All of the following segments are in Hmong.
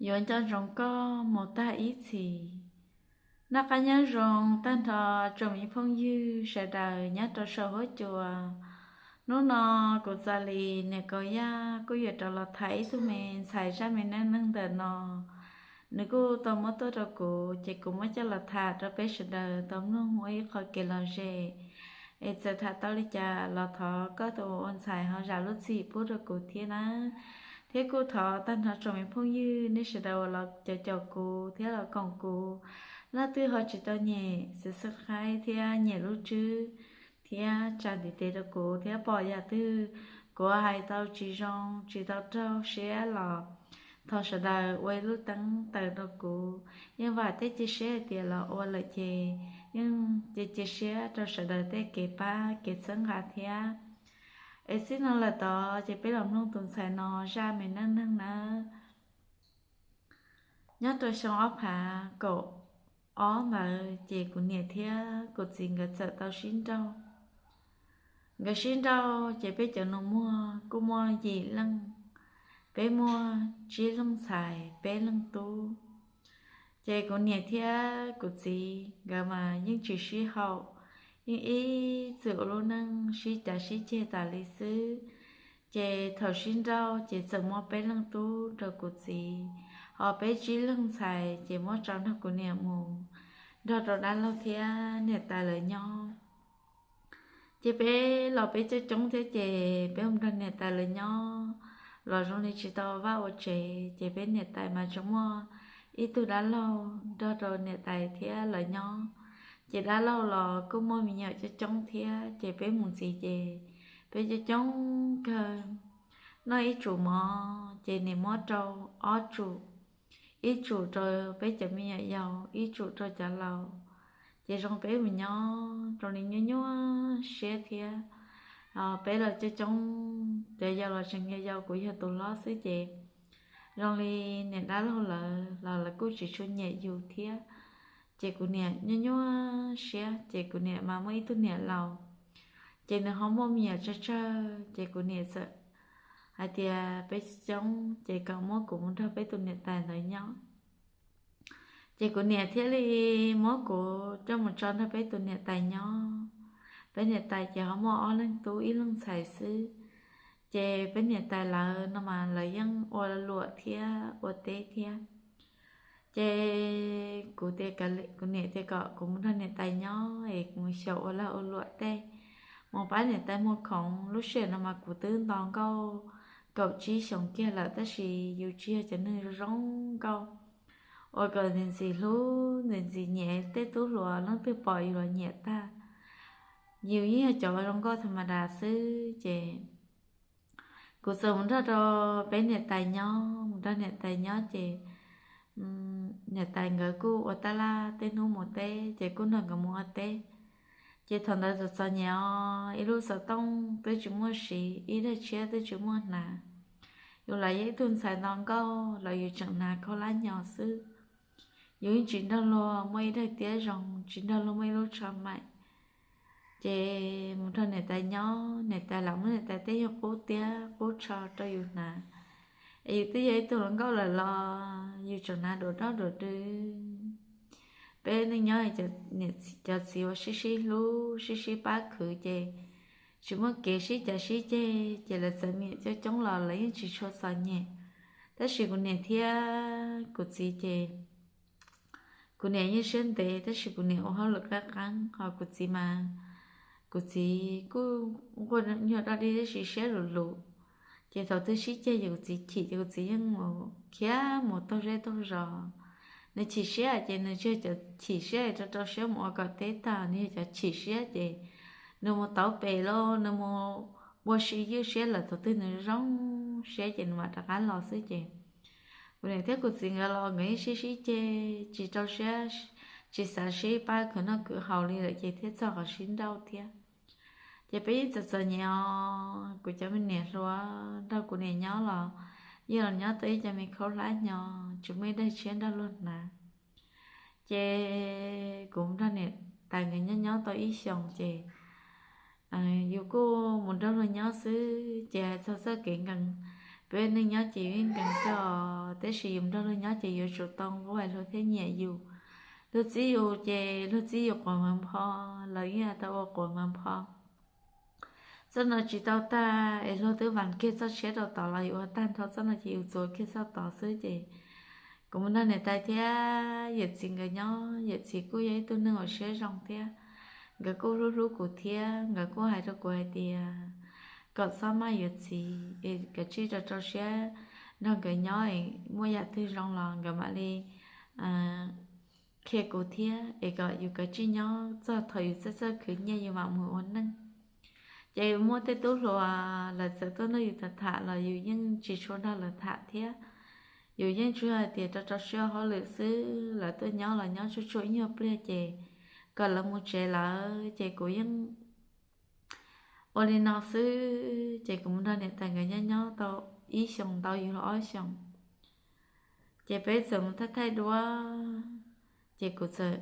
Yuav nco ntsoov koj mus tag ib txhis. Noj qab nyob zoo tag nrho tsoom me phooj ywg sawv daws nyob rau saum huab cua. Hnub no kuv Txos Lis niam Kaus Yaj kuj yuav rov los tham ib tug me ntxhais zaj me neej neeg ntawm no. Nws kuj tau muab tuaj rau kuv ces kuv muab coj los tham rau peb sawv daws tau mloog ua ib qho kev lom zem. Es txawm tham tau li cas los thov koj tus ua ntxhais ho zam lub txim pub rau kuv thiab na. Thiab kuj thov tag nrho tsoom me phooj ywg nej sawv daws uas los caum caum kuv thiab los koom kuv, leej twg ho tsis tau nyem subscribe thiab nyem lub tswb thiab tsa ntiv tes rau kuv thiab pom yam twg kuv hais tau tsis zoo tsis tau raug siab los thov sawv daws ua ib lub teeb taws rau kuv. Yeej vam thiab cia siab hais tias los ua lawm ces yeej cia cia siab rau sawv daws tej kev pab kev txhawb nqa thiab. Es txij no lawm tod ces peb los mloog tus ntxhais no zaj me neej neeg nawb. Nyob rau xyoo ob phav kaum ob ntawd ces kuv niam thiab kuv txiv nkawd txawm tau sib nrauj. Nkawd sib nrauj ces peb cov nus muag kuj muaj yim leej, peb muaj tsib leej ntxhais peb leej tub. Ces kuv niam thiab kuv txiv nkawd mas yeej tsis sib haum, yeej ib txwm ua lub neej sib cav sib ceg tas li xwb. Ces thaum sib nrauj ces txawm muaj peb leej tub rau kuv txiv, ho peb tsib leej ntxhais ces muab tso nrog kuv niam mus nrog rau dab laug thiab niam tais lawv nyob. Ces peb los peb coob coob thiab ces peb mus nrog niam tais lawv nyob los zoo li tsis tau vaj ua tsev, ces peb niam tais mas tsuas muaj ib tug dab laug nrog rau niam tais thiab lawv nyob. Ces dab laug los kuj muaj me nyuam coob coob thiab ces peb mus ntxiv ces peb coob coob kawg. Noj ib tsum mov ces niam muab rau ob tsum, ib tsum rau peb cov me nyuam yaus, ib tsum rau cov laus. Ces zoo peb mus nyob zoo li nyuaj nyuaj siab thiab. Peb los coob coob, cov yau los tseem yau yau, kuv yog tus hlob xwb ces zoo li niam dab laug lawv los lawv kuj tsis tshua nyiam yus thiab. Ces kuv niam nyuaj nyuaj siab ces kuv niam mas muaj ib tug niam laus, ces nws ho muaj me nyuam tsawg tsawg ces kuv niam txawm hais tias peb coob ces kom muab kuv mus nrog peb tus niam tais ntawd nyob. Ces kuv niam thiaj li muab kuv coj mus tso nrog peb tus niam tais nyob. Peb niam tais ces ho muaj ob leeg tub ib leeg ntxhais xwb. Ces peb niam tais lawv no mas lawv yeej ua luam thiab ua teb thiab. Ces kuv tias, kuv niam tias kom kuv mus nrog niam tais nyob es kuv mus xyaum ua lag ua luam tej, mus pab niam tais muag khoom. Lub sij hawm no mas kuv twb nto nkauj kaum tsib xyoos kiag lawm tab sis yus tsis yog cov neeg zoo zoo nkauj uas kom ntxim ntxim hlub ntxim ntxim nyiam, tej tub hluas leej twg pom yus los nyiam tag. Yus yeej yog cov zoo nkauj tham ma das xwb ces kuv txawm mus nrog rau peb niam tais nyob. Mus nrog niam tais nyob ces niam tais nkawd kuj ua tab laj, tej hnub mus teb ces kuj nrog nkawd mus ua teb. Ces thaum ntawd txom txom nyem os, ib lub xov tooj twb tsis muaj siv, ib daig tshiab twb tsis muaj hnav. Yus los yog ib tug ntxhais nto nkauj los yus tseem hnav khaub hlab nyo xwb. Yus yeej tsis nrog luag muaj ib daig tiab zoo, tsis nrog luag muaj ib lub tsho maim. Ces mus nrog niam tais nyob, niam tais lam muab niam tais tej nyuag qub tiab qub tsho rau yus hnav. Es yus twb yog ib tug hluas nkauj lawm los yus tseem hnav duav dob duav dw. Peb neej nyob, cov txiv uas sib sib hlub sib sib pab khwv ces tsis muaj kev sib cav sib ceg, ces lawv txawm me nyuam coob coob los lawv yeej tsis tshua txom nyem. Tab sis kuv niam thiab kuv txiv ces kuv niam yeej siab ntev tab sis kuv niam ua hauj lwm qab qeeb, ho kuv txiv mas kuv txiv kuj nquag nyuag dog dig tab sis siab lus lus. Ces thaum twg sib ceg ces kuv txiv chim ces kuv txiv yeej mus khiav mus taug zej taug zos. Nws chim siab ces nws tsis yog cov chim siab rau rau siab mus ua kom teb tag, nws yog cov chim siab ces nws mus tauv pem los nws mus ua si ywj siab lawm, thaum twg nws zoo siab ces nws mam rov qab los xwb ces kuv niam thiab kuv txiv nkawd los nkawd yeej sib sib ceg tsis rau siab, tsis xav sib pab khwv noj khwv haus li lawm ces thiaj txog qhov sib nrauj thiab. Ces peb yeej txom txom nyem os, kuv cov me niam hluas nrog kuv niam nyob los yeej los nyob tau ib co me khaub hlab nyo, tsis muaj ib daig tshiab nrog luag hnav. Ces kuv nrog niam tais nkawd nyob nyob tau ib xyoos ces yus kuj mus nrog luag nyob xwb ces hais txog txoj kev nkees, peb neej nyob ces yus yeej nkees kawg. tab sis yus nrog luag nyob ces yuav tsum tau nquag luag thiaj nyiam yus. Luag txib yus ces luag txib yus quas mas npho, lawv yeej tau ua quas mas npho. Txoj no tsis tau tag es luag twb vas kiag txoj tshiab rau tod los yus ua tag nrho txoj no ces yus txuas kiag txoj tod xwb ces kuv mus nrog niam tais thiab yawm txiv nkawd nyob. Yawm txiv kuj yog ib tug neeg uas siab zoo thiab, nkawd kuj hlub hlub kuv thiab. Nkawd kuj hais rau kuv hais tias kom txhob maj yuav txiv es kav tsij rau rau siab nrog nkawd nyob es muaj yam twg zoo los nkawd mam li qhia kuv thiab es kom yus kav tsij nyob txog thaum yus txawj txawj khwv nyiaj yus mam mus ua neej. Ces muaj tej tub hluas lawv txawm tuaj nrog yus tham tham los yus yeej tsis tshua nrog lawv tham thiab. Yus yeej tsuas hais tias rau rau siab ua hauj lwm xwb, lawv tuaj nyob los nyob tsuag tsuag ib nyuag pliag ces kom lawv mus tsev lawm ces kuv yeej ua li no xwb. Ces kuv mus nrog niam tais nkawd nyob nyob tau ib xyoos ntau yus los ob xyoos, ces peb txawm mus thaij thaij duab, ces kuv txawm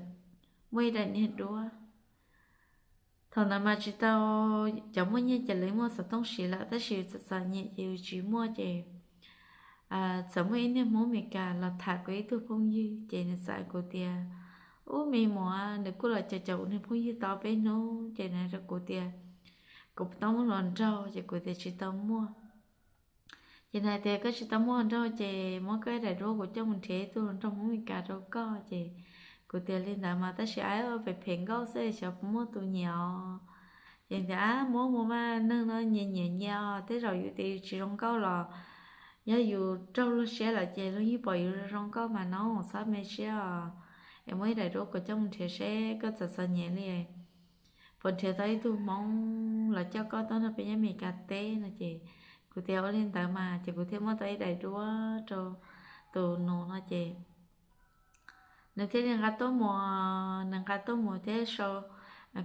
muaj ib daim niag duab. Thaum ntawd mas tsis tau, cov muaj nyiaj ces lawv muaj xov tooj siv lawm tab sis yus txom txom nyem ces yus tsis muaj ces txawm muaj ib niag Hmoob Amelikas los tham kuv ib tug phooj ywg ces nws txawm hais kuv tias, ub, me muam, nws kuj los caum caum kuv niag phooj ywg tau peb hnub ces nws hais rau kuv tias kuv tau muaj hluas nraug ces kuv tias tsis tau muaj. Ces nws hais tias koj tsis tau muaj hluas nraug ces muab koj ib daim duab kuv coj mus nrhiav ib tug hluas nraug Hmoob Amelikas rau koj ces kuv tias li ntawd mas tab sis ab phem phem nkauj xwb xyov puas muaj tus nyiam os. Ces tias ab muab mus mas neeg no nyias nyiam nyias os, tej zaum yus tias yus tsis zoo nkauj los yog yus raug luag siab lawm ces luag yeej pom yus zoo nkauj mas no txhob me siab os. Es muab ib daim duab kuv coj mus nrhiav seb koj txom txom nyem li puas nrhiav tau ib tug Hmoob los coj koj tuaj nrog peb nyob Amelikas teb no ces kuv tias ua li ntawd mas ces kuv thiaj muab tau ib daim duab rau tus nus no ces nws thiaj li nqa tuaj mus, nws nqa tuaj mus thiab sau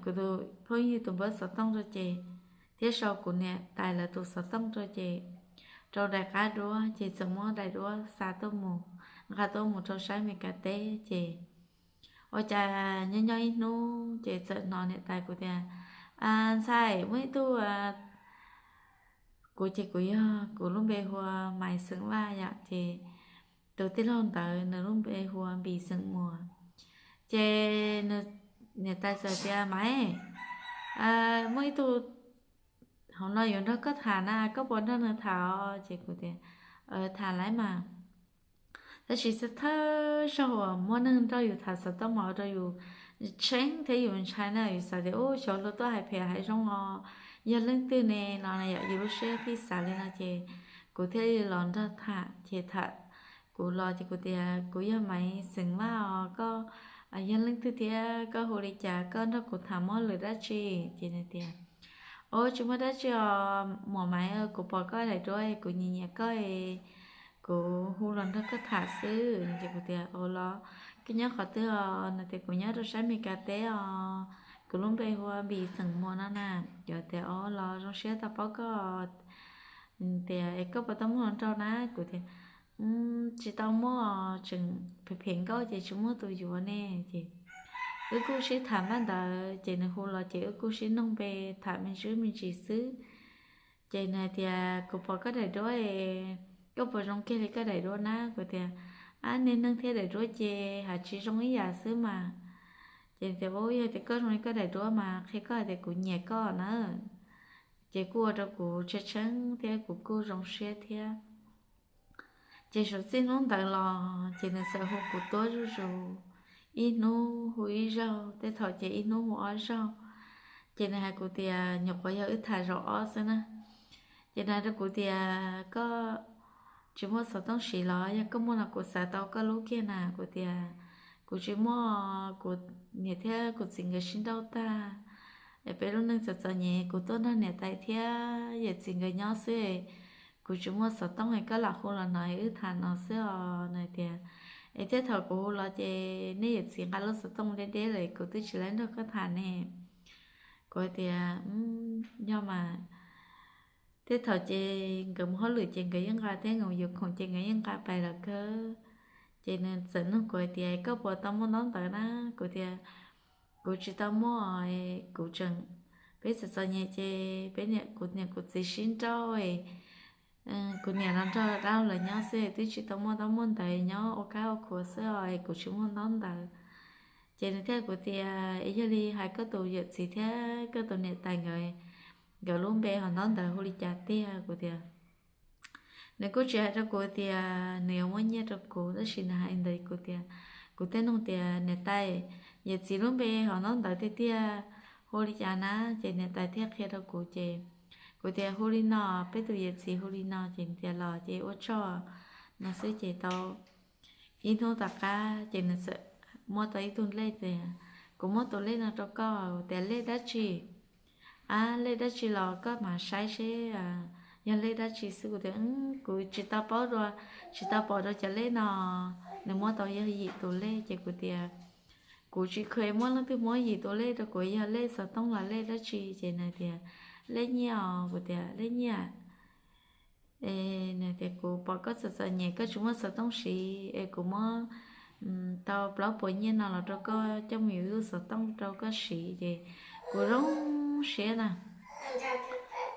kuv tus phooj ywg tus npawb xov tooj rau ces thiab sau kuv niam tais lawv tus xov tooj rau ces rau daim qab duab ces txawm muab daim duab xa tuaj mus, nqa tuaj mus rau sab Amelikas teb ces ua cas nyob nyob ib hnub ces txawm hnov niam tais kuv tias, ntxhais, muaj ib tug, kuv ces kuv yog, kuv lub npe hu ua Maiv xeem Vaj yom, ces tus tij laug ntawd nws lub npe hu ua Npis xeem Muas. Ces niam tais txawm tias, Maiv, muaj ib tug hauv no yuav nrog koj tham na, koj puas nrog nws tham os? Ces kuv tias, tham lawm mas. Tab sis thawj zaug uas muaj neeg nrog yus tham xov tooj mas ua rau yus tshee thiab yus ntshai na, yus xav tias ub xyov luag tuaj hais phem hais zoo os, yog leej twg ne no na yom, yus lub siab thiaj xav li no ces kuv thiaj li los nrog tham ces tham, kuv los ces kuv tias kuv yog Maiv xeem Vaj os, koj yog leej twg thiab koj hu li cas, koj nrog kuv tham muaj lwm dab tsi? Ces nws tias, o, tsis muaj dab tsi os muam Maiv, kuv pom koj daim duab kuv nyiam nyiam koj, kuv hu los nrog koj tham xwb. Ces kuv tias, o los koj nyob qhov twg os? Nws tias kuv nyob rau sab Amelikas teb os, kuv lub npe hu ua Npis xeem Muas no na. Kuv tias, o los zoo siab tau paub koj. Tias, es koj puas tau muaj hluas nraug na? Kuv tias, tsis tau muaj, tseem phem phem nkauj ces tsis muaj tus yuav ne. Ces wb kuj sib tham npaj ntawd ces nws hu los ces wb kuj sib noog npe, tham me ntsis me ntsis xwb. Ces nws hais tias, kuv pom koj daim duab, koj puas zoo kiag li koj daim duab na? Kuv tias, ab, niag neeg thiab daim duab ces hais tsis zoo ib yam xwb mas. Ces tias, u, yog tias koj zoo li koj daim duab mas qhia koj hais tias kuv nyiam koj na. Ces kuj ua rau kuv tshee tshee thiab kuv kuj zoo siab thiab. Ces suav txij hnub ntawd los ces nws txawm hu kuv tuab zuj zus, ib hnub hu ib zaug, tej thaum ces ib hnub hu ob zaug. Ces nws hais kuv tias nyuam qhuav yog wb tham zaum ob xwb na. Ces nws hais rau kuv tias, koj tsis muaj xov tooj siv los? Yog koj muaj no kuv xav tau koj lub kiag na. Kuv tias, kuv tsis muaj, kuv niam thiab kuv txiv nkawd sib nrauj tag, es peb lub neej txom txom nyem, kuv tuaj nrog niam tais thiab yawm txiv nkawd nyob xwb, kuv tsis muaj xov tooj es koj lam hu los no wb tham no xwb os. Nws tias, es thiab thaum kuv hu los ces nej yawm txiv nqa lub xov tooj deb deb lawm kuv twb tsis laib nrog koj tham ne. Kuv hais tias, yog mas. Tej thaum ces nkawd mus hauj lwm ces nkawd yeej nqa, thiab nkawd yuav khoom ces nkawd yeej nqa pais los kawg. Ces nws txawm nug kuv hais tias, koj puas tau muaj ntaub ntawv na? Kuv tias, kuv tsis tau muaj, kuv tseem, peb txom txom nyem ces peb niam, kuv niam kuv txiv sib nrauj, Kuv niam los nrog dab laug lawv nyob xwb, twb tsis tau muaj ntaub muaj ntawv, nyob ua kab ua khuav xwb os, kuv tsis muaj ntaub ntawv. Ces nws thiaj kuv tias, yog li hais koj tus yawm txiv thiab koj tus niam tais nkawd, nkawd lub npe hauv ntaub ntawv hu li cas tiag? Kuv tias, nws kuj tsis hais rau kuv tias nws yuav muab nyiaj rau kuv, tab sis nws hais ntawd kuv tias, kuv thiaj nug tias, niam tais, yawm txiv lub npe hauv ntaub ntawv tiag tiag hu li cas na? Ces niam tais thiaj qhia rau kuv ces kuv tias, hu li no, peb tus yawm txiv hu li no. Ces tias los ces ua tsaug no xwb ces tau ib hnub tom qab ces nws txawm muab tau ib tug lej tias, kuv muab tus lej no rau koj. Tias, lej dab tsi? A, lej dab tsi los koj mam saib seb yog lej dab tsi xwb. Kuv tias, kuv tsis tau paub dua, tsis tau pom dua cov lej no. Nws muab tau yog yim tus lej ces kuv tias, kuv tsis kheev muab leej twg muab yim tus lej rau kuv, yog lej xov tooj los lej dab tsi? Ces nws tias, lej nyiaj os. Kuv tias, lej nyiaj? Es nws tias, kuv pom koj txom txom nyem, koj tsis muaj xov tooj siv es kuv muab tau plaub puas nyiaj no los rau koj coj mus yuav ib lub xov tooj rau koj siv. Ces kuv zoo siab na.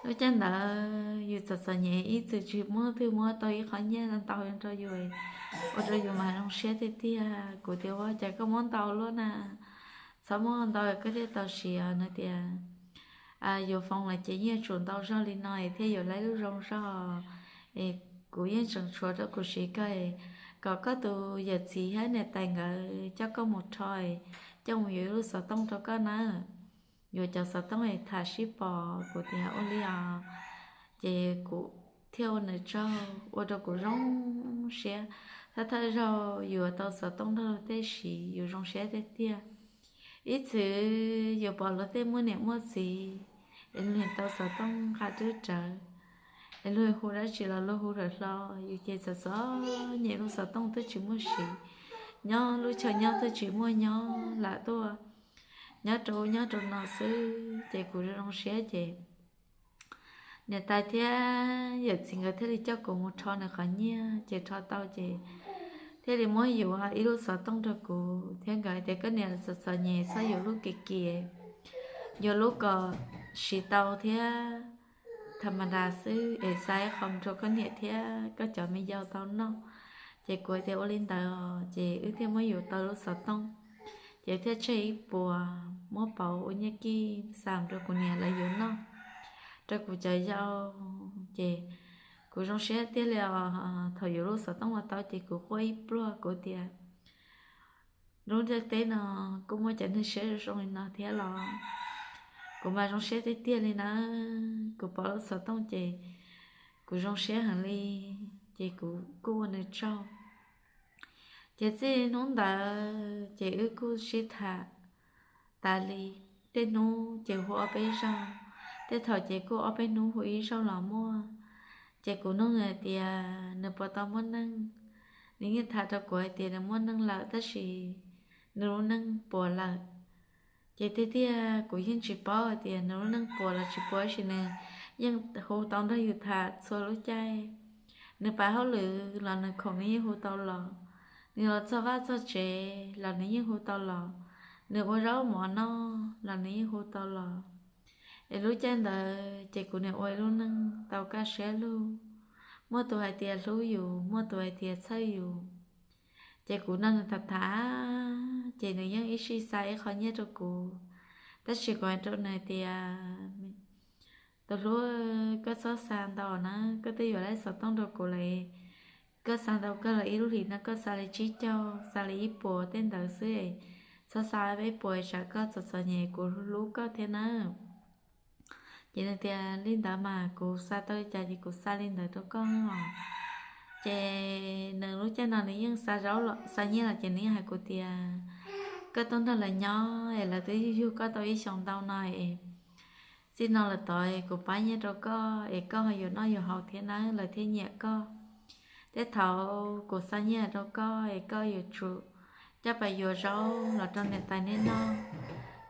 Lub caij ntawd yus txom txom nyem ib txwm tsis muaj twg muab tau ib qho nyiaj ntau rau yus, ua rau yus mas zoo siab tiag tiag. Kuv tias, ua cas koj muab ntau luaj na, txhob muab ntau koj thiaj tau siv. Nws tias, yuav foom los ces yeej yuav tsum ntau zog li no thiaj yuav lab lub zoo zog. Es kuv yeej tseem tshuav rau kuv siv kawg, kom koj tus yawm txiv thiab niam tais nkawd coj koj mus rho, coj mus yuav ib lub xov tooj rau koj nawb. Yuav cov xov tooj es tham sib pom. Kuv tias, ua li os. Ces kuv thiaj ua nws tsaug, ua rau kuv zoo siab. Thawj thawj zaug yuav tau xov tooj nrog luag tej siv yus zoo siab tiag tiag. Ib txwm yus pom luag tej muaj niam muaj txiv es luag tau xov tooj nqa twb rawv, es luag hu dab tsi los luag hu rawv hlo, yus ces txom txom nyem lub xov tooj twb tsis muaj siv, nyob lub chaw nyob twb tsis muaj nyob, lam tuaj nyob rau nyob rau no xwb. Ces kuv zoo siab ces niam tais thiab yawm txiv nkawd thiaj li coj kuv mus rho nws qhov nyiaj. Ces rho tau ces thiaj li muab yuav ib lub xov tooj rau kuv thiab nkawd hais tias, koj niam txom txom nyem, txhob yuav lub kim kim, yuav lub kom siv tau thiab tham ma das xwb, es xa ib qho rau koj niam thiab koj cov me yau tau noj. Ces kuv hais tias, ua li ntawd. Ces wb thiaj muab yuav tau lub xov tooj. Ces thiaj tseg ib puas, muab pauv ua nyiaj kij xa rau kuv niam lawv yuav noj, rau kuv cov yau. Ces kuv zoo siab tiag li os. Thaum yuav lub xov tooj los tau ces kuv quaj ib pluag, kuv tias, lub ntiaj teb no kuj muaj cov neeg siab zoo li no thiab los? Kuv mas zoo siab tiag tiag li na. Kuv pom lub xov tooj ces kuv zoo siab heev li, ces kuv kuj ua nws tsaug. Ces txij hnub ntawd ces wb kuj sib tham tas li. Tej hnub ces hu ob peb zaug, tej thaum ces kuj ob peb hnub hu ib zaug los muaj. Ces kuv nug nws hais tias nws puas tau muaj neej. Nws yeej tham rau kuv hais tias nws muaj neej lawm tab sis nws lub neej puas lawm. Ces tiag tiag kuv yeej tsis paub hais tias nws lub neej puas los tsis puas, tab sis nws yeej hu tau nrog yus tham txhua lub caij. Nws pab hauj lwm los nws khoom nws yeej hu tau los, nws los txog vaj txog tsev los nws yeej hu tau los, nws ua zaub mov noj los nws yeej hu tau los. Es lub caij ntawd ces kuv niam ua ib lub neej tau kaj siab lug. Muaj tus hais tias hlub yus, muaj tus hais tias txhawj yus. Ces kuv nrog nws tham tham, ces nws yeej ib sij xa ib qho nyiaj rau kuv. Tab sis kuv hais rau nws tias, tus hlub, koj txhob xa ntau na, koj twb yuav lub xov tooj rau kuv lawm, koj xa ntau kawg los ib lub hlis no koj xa li tsib caug, xa li ib puas tej ntawd xwb, txhob xa peb puas tsam koj txom txom nyem, kuv hlub koj thiab nawb. Ces nws tias li ntawd mas kuv xa tau li cas ces kuv xa li ntawd rau koj. Ces nws lub caij no nws yeej xa zaub los xa nyiaj los ces nws yeej hais kuv tias, koj tuaj nrog lawv nyob es lawv twb yug yug koj tau ib xyoos ntau no es txij no lawm tod kuv pab nyiaj rau koj es koj ho yuav noj yuav haus thiab nawb, lawv thiaj nyiam koj. Tej thaum kuv xa nyiaj rau koj es koj yuav tsum coj pais yuav zaub los rau niam tais neb noj,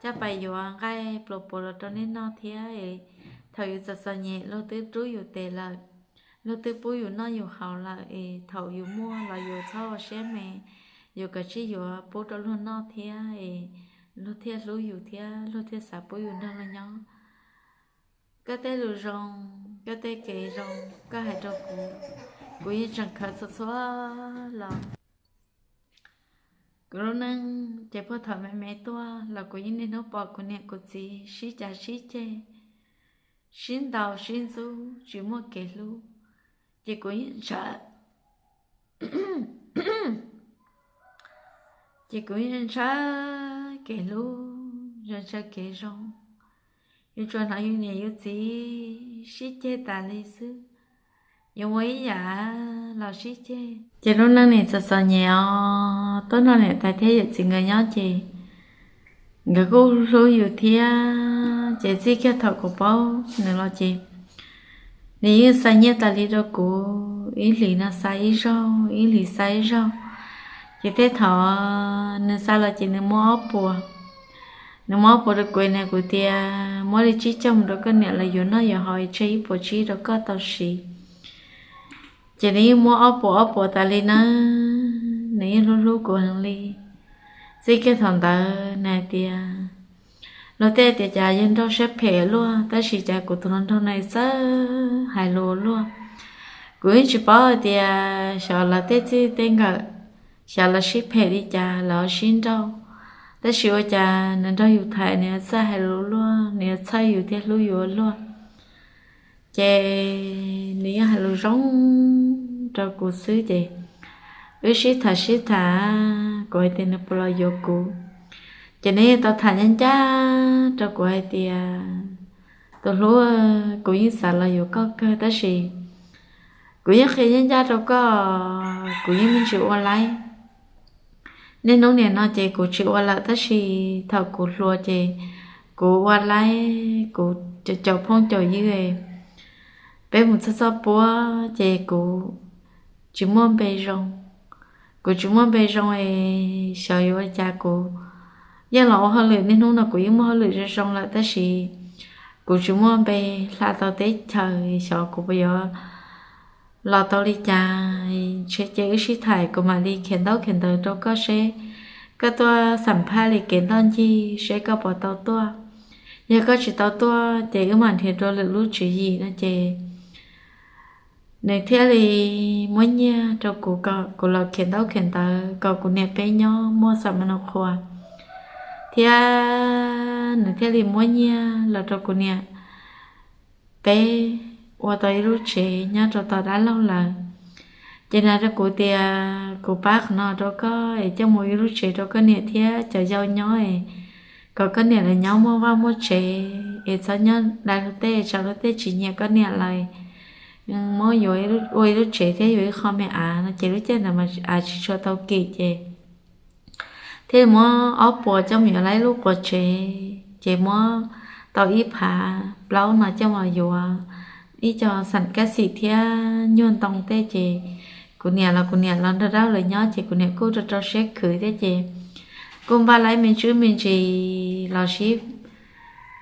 coj pais yuav nqaij pluas puas los rau neb noj thiab es thaum yus txom txom nyem luag twb rub yus tes lawm, luag twb pub yus noj yus haus lawm es thaum yus muaj los yus txhob ua siab me, yus kav tsij yuav pub rau luag noj thiab es luag thiaj hlub yus thiab luag thiaj xav pub yus nrog luag nyob. Koj tej lus zoo koj tej kev zoo koj hais rau kuv, kuv yeej tseem khaws txhua txhua los. Kuv lub neej ces puag thaum me me tuaj los kuv yeej niaj hnub pom kuv niam kuv txiv sib cav sib ceg, sib ntaus sib ntxub tsis muaj kev hlub, ces kuv yeej ntshaw ces kuv yeej ntshaw kev hlub, ntshaw kev zoo. Yuav tsuas hnov yus niam yus txiv sib ceg tas li xwb, yuav ua ib yam los sib ceg. Ces lub neej nim txom txom nyem os, tuaj nrog niam tais thiab yawm txiv nkawd nyob ces nkawd kuj hlub yus thiab. Ces txij kiag thaum kuv paub nws los ces nws yeej xa nyiaj tas li rau kuv, ib hlis no xa ib zaug, ib hlis xa ib zaug. Ces tej thaum nws xa los ces nws muab ob puas, nws muab ob puas rau kuv, nws hais kuv tias muab li tsib caug mus rau koj niam lawv yuav noj yuav haus, tseg ib puas tsib rau koj tau siv. Ces nws yeej muab ob puas ob puas tas li na, nws yeej hlub hlub kuv heev li. Txij kiag thaum ntawd nws hais tias, luag tej tias cas yawg nraug siab phem luaj, tab sis cas kuv tus hluas nraug no txawj hais lus ua luaj. Kuv yeej tsis paub hais tias xyov lawv tej txij tej nkawm, xyov lawv sib phem li cas lawv ho sib nrauj, tab sis ua cas nws nrog yus tham nws yuav txawj hais lus ua luaj, nws yuav txhawj yus thiab hlub yus ua luaj. Ces nws yeej hais lus zoo rau kuv xwb ces wb sib tham sib tham, kuv hais tias nws puas los yuav kuv. Ces nws yeej tau tham ncaj ncaj rau kuv hais tias, tus hlub, kuv yeej xav los yuav koj kawg tab sis kuv yeej qhia ncaj ncaj rau koj, kuv yeej me ntsis ua laib. Niaj hnub nim no ces kuv tsis ua lawm tab sis thaum kuv hluas ces kuv ua laib, kuv caum phooj caum ywg, peb mus txog txoj puab ces kuv tsis muaj npe zoo. Kuv tsis muaj npe zoo es xyov yuav ua cas kuv yeej los ua hauj lwm, niaj hnub no kuv yeej muaj hauj lwm zoo zoo lawm tab sis kuv tsis muaj npe hla tau teb chaws, xyov kuv puas yuav los tau li cas. Ntshe ces wb sib tham kuv mam li khiav ntaub khiav ntawv rau koj seb koj tuaj xam phaj li kev ntoj ncig seb koj puas tau tuaj. Yog koj tsis tau tuaj ces wb mam nrhiav dua lwm lub tswv yim no ces nws thiaj li muab nyiaj rau kuv kom kuv los khiav ntaub khiav ntawv kom kuv niam peb nyob muaj xam ma no qhua, thiab nws thiaj li muab nyiaj los rau kuv niam peb ua tau ib lub tsev nyob rau tom dab laug lawm. Ces nws hais rau kuv tias kuv pab qhov no rau koj es coj mus ib lub tsev rau koj niam thiab cov yau nyob es kom koj niam lawv nyob muaj vaj muaj tsev es txhob nyob dai luag tej, tsam luag tej tsis nyiam koj niam lawm. Muab yuav ua ib lub tsev thiab yuav ib qho me av no ces lub caij ntawd mas av tsis tshua tau kim ces thiaj muab ob puas coj mus yuav laib lub quas tsev ces muab tau ib phav plaub no coj mus yuav ib co xam kab xim thiab nyuag ntoo tej ces kuv niam los kuv niam los nrog dab laug lawv nyob ces kuv niam kuj rau rau siab khwv thiab ces kuj npaj laib me ntsis me ntsis los sib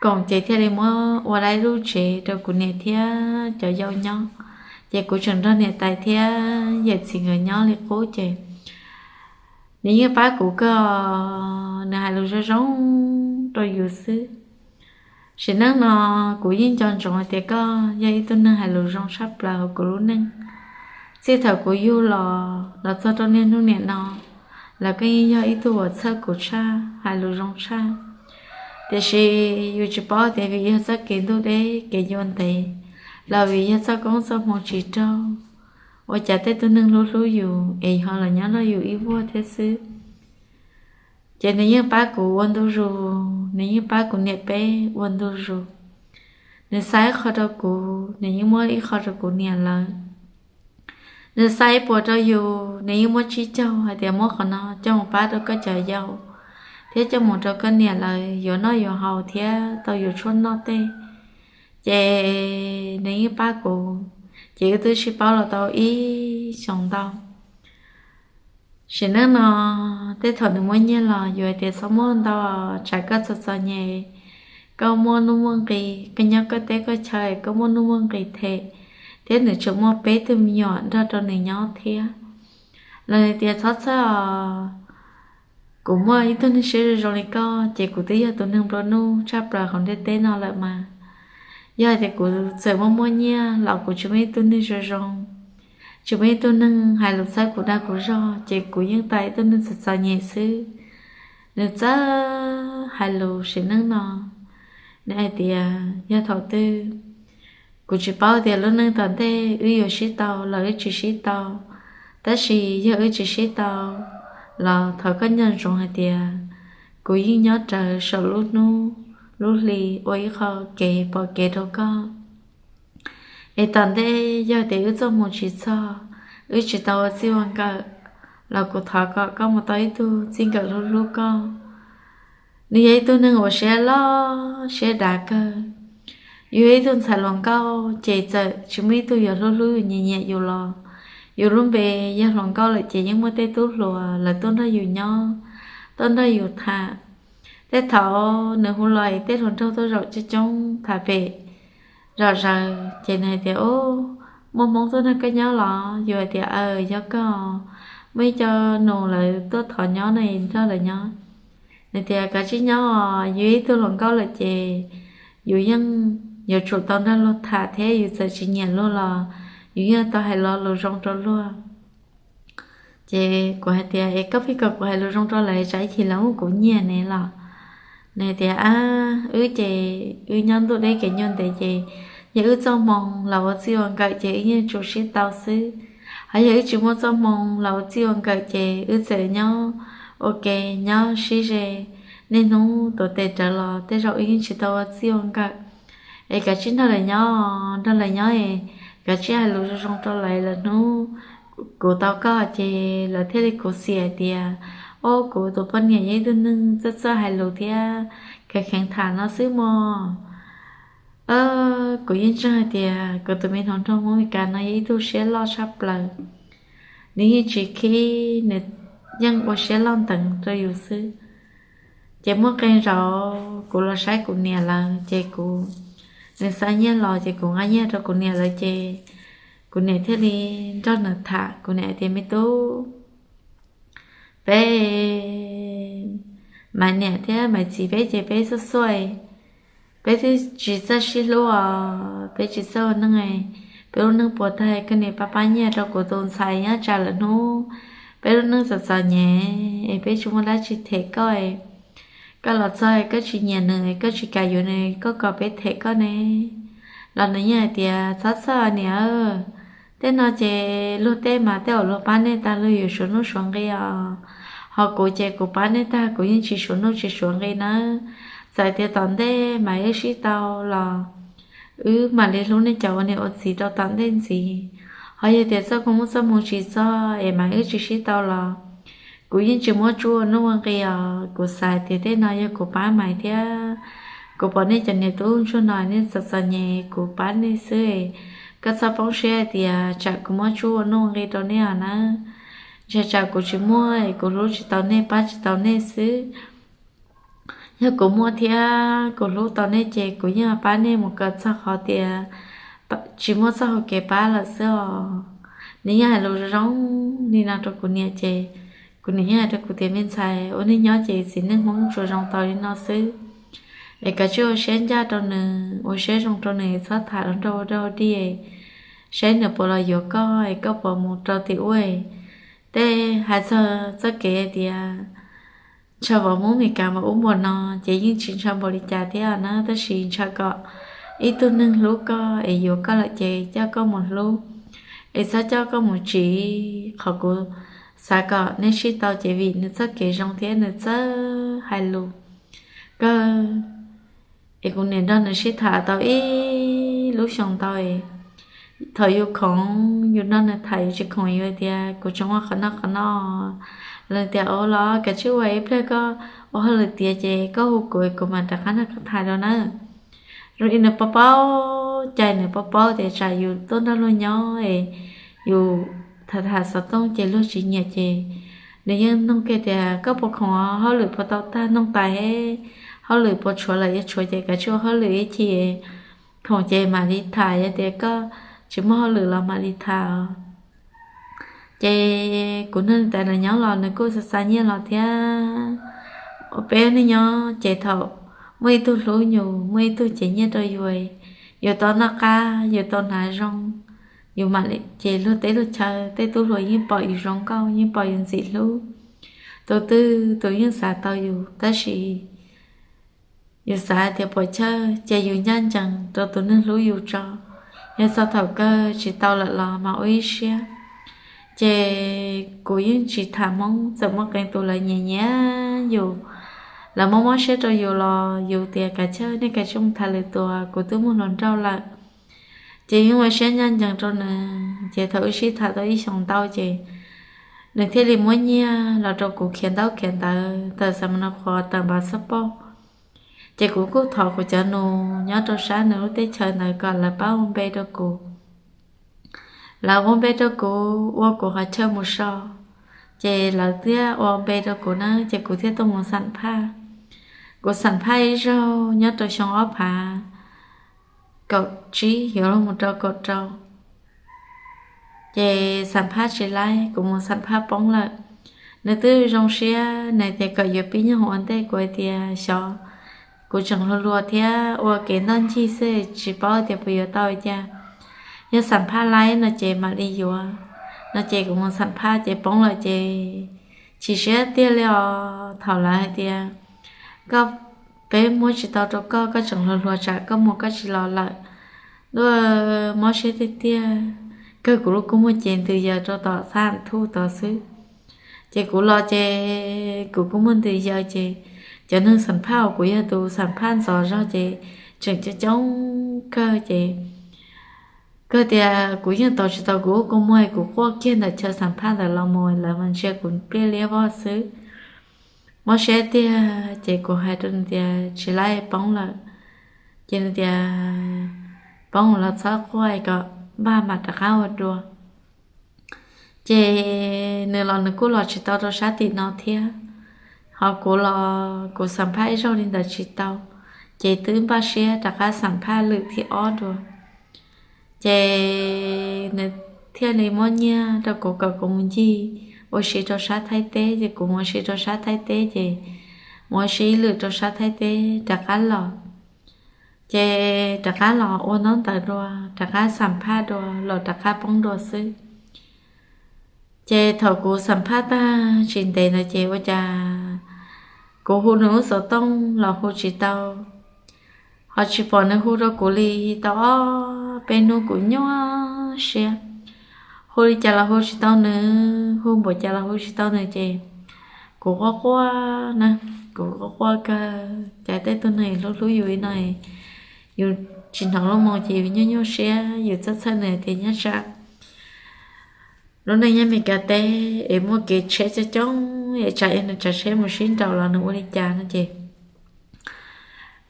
koom ces thiaj li muab ua laib lub tsev rau kuv niam thiab cov yau nyob. Ces kuv tseem nrog niam tais thiab yawm txiv nkawd nyob li qub ces nws yeej pab kuv kawg, nws hais lus zoo zoo rau yus xwb. Sim neej no kuv yeej nco ntsoov hais tias koj yog ib tug neeg hais lus zoo tshaj plaws hauv kuv lub neej. Txij thaum kuv yug los los txog rau niaj hnub niam no los koj yeej yog ib tug uas txhawj kuv tshaj, hais lus zoo tshaj. Tiam sis yus tsis paub tias vim yog txoj kev ntuj deb kev yuav ntev los vim yog txoj koob txoj hmoo tsis raug, ua cas tej tug neeg hlub hlub yus es ho los nyob nrog yus ib vuag thiab xwb. Ces nws yeej pab kuv ua ntu zus, nws yeej pab kuv niam peb ua ntu zus. Nws xa ib qho rau kuv, nws yeej muab ib qho rau kuv niam lawv. Nws xa ib puas rau yus, nws yeej muab tsib caug hais tias muab qhov no coj mus pab rau koj cov yau thiab coj mus rau koj niam lawv yuav noj yuav haus thiab tau yuav tshuaj noj tej. Ces nws yeej pab kuv, ces wb twb sib paub los tau ib xyoos ntau. Sim neej no tej thaum nws muab nyiaj los yus hais tias txhob muab ntau, tsam koj txom txom nyem, koj muaj nuj muaj nqis, koj nyob koj teb koj chaw koj muaj nuj muaj nqis them, thiab nws tseem muaj peb tug me nyuam nrog rau nws nyob thiab. Los nws tias txhob txhawj os, kuv muaj ib tug neeg siab zoo zoo li koj ces kuv twb yog tus neeg nplua nuj tshaj plaws hauv ntiaj teb no lawm mas. Yog hais tias kuv txawm muaj muaj nyiaj los kuv tsis muaj ib tug neeg zoo zoo, tsis muaj ib tug neeg hais lus txhawb kuv dag kuv zog, ces kuv yeej tau ib tug neeg txom txom nyem xwb. Nws txawj hais lus sim neej no, nws hais tias yog thaum twg, kuv tsis paub tias lub neej tom ntej wb yuav sib tau los wb tsis sib tau, tab sis yog wb tsis sib tau los thov koj nco ntsoov hais tias kuv yeej nyob rawv saum lub hnub lub hli ua ib qho kev pom kev rau koj. Es tom ntej yog tias wb txoj hmoo tsis txog, wb tsis tau ua txij ua nkawm, los kuv thov kom koj mus tau ib tug txij nkawm hlub hlub koj. Nws yog ib tug neeg uas siab loj siab dav kawg. Yus yog ib tug ntxhais hluas nkauj ces txawm tsis muaj ib tug yuav hlub hlub yus nyiam nyiam yus los, yus lub npe yog hluas nkauj lawm ces yeej muaj tej tub hluas lawv tuaj nrog yus nyob, tuaj nrog yus tham. Tej thaum nws hu los es tej hluas nraug tuaj zaum coob coob tham pem zom zaws ces nws hais tias, Ub, muaj Hmoob tuaj nrog koj nyob los? Yus hais tias, Aw, yog kawg, muaj ib co nus lawv tuaj thov nyob no es nrog lawv nyob. Nws tias, Kav tsij nyob os, yus ib tug hluas nkauj lawm ces yus yeej yuav tsum tau nrog luag tham thiab, yus txawm tsis nyiam luag los yus yeej tau hais lo lus zoo rau luag. Ces kuv hais tias, Es koj pheej kom kuv hais lus zoo rau lawv, tsam ib chim lawv muab kuv nyiag ne los? Nws hais tias, Ab, wb ces wb nyob ntuj deb kev nyuaj ntev ces yog wb txoj hmoo los ua txij ua nkawm ces wb yeej tsum sib tau xwb. Ho yog wb tsis muaj txoj hmoo los ua txij ua nkawm ces wb txawm nyob ua ke, nyob sib ze, niaj hnub tuav tes rawv los tej zaum wb yeej tsis tau ua txij ua nkawm. Es kav tsij nrog lawv nyob, nrog lawv nyob es kav tsij hais lus zoo zoo rau lawv, lwm hnub kuv tau koj ces lawv thiaj li khuv xim hais tias, Ub, kuv tus poj niam yog ib tug neeg txawj txawj hais lus thiab kheev kheev tham no xwb mog. Kuv yeej ntseeg hais tias kuv tus me hluas nraug Hmoob Mes Kas no yog ib tug siab loj tshaj plaws. Nws yeej tsis khib, nws yeej ua siab loj nteev rau yus xwb. Ces muaj qee zaum kuv los saib kuv niam lawm ces kuv, nws xa nyiaj los ces kuv nqa nyiaj rau kuv niam lawm ces kuv niam thiaj li nrog nws tham. Kuv niam hais tias, Me tub, peb Maiv niam thiab Maiv txiv peb ces peb xuaj xuaj, peb twb tsis txawj sib hlub os, peb tsis txawj ua neej, peb lub neej puas tag, koj niam pab pab nyiaj rau kuv tus ntxhais nyob tsam lwm hnub peb lub neej txom txom nyem es peb tsis muaj dab tsi them koj. Koj los txog koj tsis nyiam nws, koj tsis kam yuav nws, koj kom peb them koj ne? Los nws yeej hais tias, Txhob txhawj niam, tej no ces luag tej mas tej zaum luag pab nej tag luag yuav suav nuj suav nqi os. Ho kuv ces kuv pab nej tag kuv yeej tsis suav nuj tsis suav nqi nawb. Txawm tias tom ntej mas wb sib tau los wb mam li hlub nej cov ua niam ua txiv rau tom ntej ntxiv. Ho yog tias txoj kua muag txoj hmoo tsis txog es mas wb tsis sib tau los kuv yeej tsis muab tsuj ua nuj ua nqi os. Kuv xav tias tej no yog kuv pab Maiv thiab kuv pom nej cov niam tub ntsuag no nej txom txom nyem kuv pab nej xwb. Koj txhob poob siab hais tias tsam kuv muab tsuj ua nuj ua nqi rau nej os nawb. Ntshai tsam kuv tsis muaj es kuv hlub tsis tau nej pab tsis tau nej xwb. Yog kuv muaj thiab kuv hlub tau nej ces kuv yeej pab nej mus kom txog qhov tias tsis muaj txoj hau kev pab lawm xwb os. Nws yeej hais lus zoo zoo li no rau kuv niam ces kuv niam yeej hais rau kuv tias, Me ntxhais, ua neej nyob ces txiv neej Hmoob tsuas zoo tau li no xwb. Es kav tsij ua siab ncaj rau nws, ua siab zoo rau nws, txhob tham hluas nraug ua dog dig, saib nws puas los yuav koj es koj puas mus rau tim ub. Tej hais txog txoj kev hais tias ntshaw vauv Hmoob Mes Kas mas ub npaum no ces yeej tsis ntshaw npaum li cas thiab na, tab sis ntshaw kom ib tug neeg hlub koj es yuav koj lawm ces coj koj mus hlub, es txhob coj koj mus tsiv. Qhov kuv xav kom nej sib tau ces vim nws txoj kev zoo thiab nws txawj hais lus kawg. Es kuv niam nrog nws sib tham tau ib lub xyoo ntau, thaum yus khoom yus nrog nws tham, yus tsis khoom yus tias, Kuv tseem ua qhov no qhov no. Los tias, Ua los kav tsij ua, ib pliag koj ua hauj lwm tiav ces koj hu kuv, kuv mam rov qab nrog koj tham dua nawb. Zoo li nws paub paub cai, nws paub paub tias tsam yus tuaj nrog luag nyob es yus tham tham xov tooj ces luag tsis nyiam ces nws yeej nug kiag tias, Koj puas khoom? Hauj lwm puas tau tag? Nug tas, Hauj lwm puas tshuav lawm? Yog tshuav ces kav tsij ua hauj lwm ib chim, khoom ces mam li tham, yog tias koj tsis muaj hauj lwm los mam li tham. Ces kuv nrog nws tas nws nyob los nws kuj xa xa nyiaj los thiab. Peb neej nyob ces thaum muaj ib tug hlub yus, muaj ib tug cev nyiaj rau yus, yus tau noj qab, yus tau hnav zoo, yus mam li, ces luag teb luag chaw tej tub hluas yeej pom yus zoo nkauj, yeej pom yus ntxim hlub. Tus twg tus yeej xav tau yus, tab sis yus xav hais tias puas chawj, ces yus ncaj ncees rau tus neeg hlub yus tso. Yog txog thaum kawg tsis tau lawm los mas ua ib siab. Ces kuv yeej tsis tham hmoob, txawm muaj qee tus lawv nyiam nyiam yus, lawv mob mob siab rau yus los yus tias kav chawj, nej kav tsij mus tham lwm tus, kuv twb muaj hluas nraug lawm. Ces yeej ua siab ncaj ncees rau nws, ces thaum wb sib tham tau ib xyoos ntau ces nws thiaj li muab nyiaj los rau kuv khiav ntaub khiav ntawv tawm xa ma no qhuav tawm npav xab poj. Ces kuv kuj thov kuv cov nus nyob rau sab nws lub teb chaws ntawd kom lawv pab ua npe rau kuv. Lawv ua npe rau kuv, ua kuv qhov chaw mus so, ces lawv thiaj ua npe rau kuv na, ces kuv thiaj tuaj mus xam phaj. Kuv xam phaj ib zaug nyob rau xyoo ob phav kaum tsib yuav luag mus rau kaum rau. Ces xam phaj tsis laib, kuv mus xam phaj poob lawm. Nws twb zoo siab, nws tias kom yuav pib nyoog ua ntej, kuv hais tias xyov, kuv tseem hluas hluas thiab ua kev ntoj ncig xwb tsis paub tias puas yuav tau cas. Yog xam phaj laib no ces mam li yuav no ces kuv mus xam phaj ces poob lawm ces chim siab tiag li os. Thaum lawv hais tias koj, peb muab tsis tau rau koj, koj tseem hluas hluas tsam koj mus koj tsis los lawm. Luag mob siab tiag tiag, kawg kuv lub kua muag ces ntws yaws rau tom xab thuj tod xwb. Ces kuv los ces kuv kua muag ntws yaws ces cov neeg xam phaj uas kuv yog tus xam phaj ntxov zog ces tseem coob coob kawg ces kawg tias kuv yeej tos tsis tau kuv lub kua muag, kuv quaj kiag ntawm chaw xam phaj ntawd los mus lawv mas ntsia kuv pliaj liab vog xwb. Mob siab tiag ces kuv hais rau nws tias tsis laib, poob lawm. Ces nws tias poob los txhob quaj, kom npaj mam rov qab ua dua. Ces nws los nws kuj los tsis tau rau sab tim no thiab, ho kuv los kuv xam phaj ib zaug li ntawd tsis tau, ces twb npaj siab rov qab xam phaj lwm thib ob dua. Ces nws thiaj li muab nyiaj rau kuv kom kuv mus ncig ua si rau sab Thaib teb, ces kuv mus ua si rau sab Thaib teb ces mus ua si ib lwm rau sab Thaib teb rov qab los. Ces rov qab los ua ntaub ntawv dua, rov qab xam phaj dua los rov qab poob dua xwb. Ces thaum kuv xam phaj tag tsis ntev ntawd ces ua cas kuv hu nws lub xov tooj los hu tsis tau, ho tsis pom nws hu rau kuv li tau ob peb hnub, kuv nyuaj siab. Hu li cas los hu tsis tau nws, hu npaum cas los hu tsis tau nws ces kuv quaj quaj na, kuv quaj quaj kawg. Cas tej tug neeg hlub hlub yus li no, yus tsis hnov lub moo ces yus nyuaj nyuaj siab, yus txhawj txhawj nws tias nyob tsam lub neej nyob Meskas teb es muaj kev tsheb coob coob es tsam yog nws tsav tsheb mus sib nraus los nws ua li cas no ces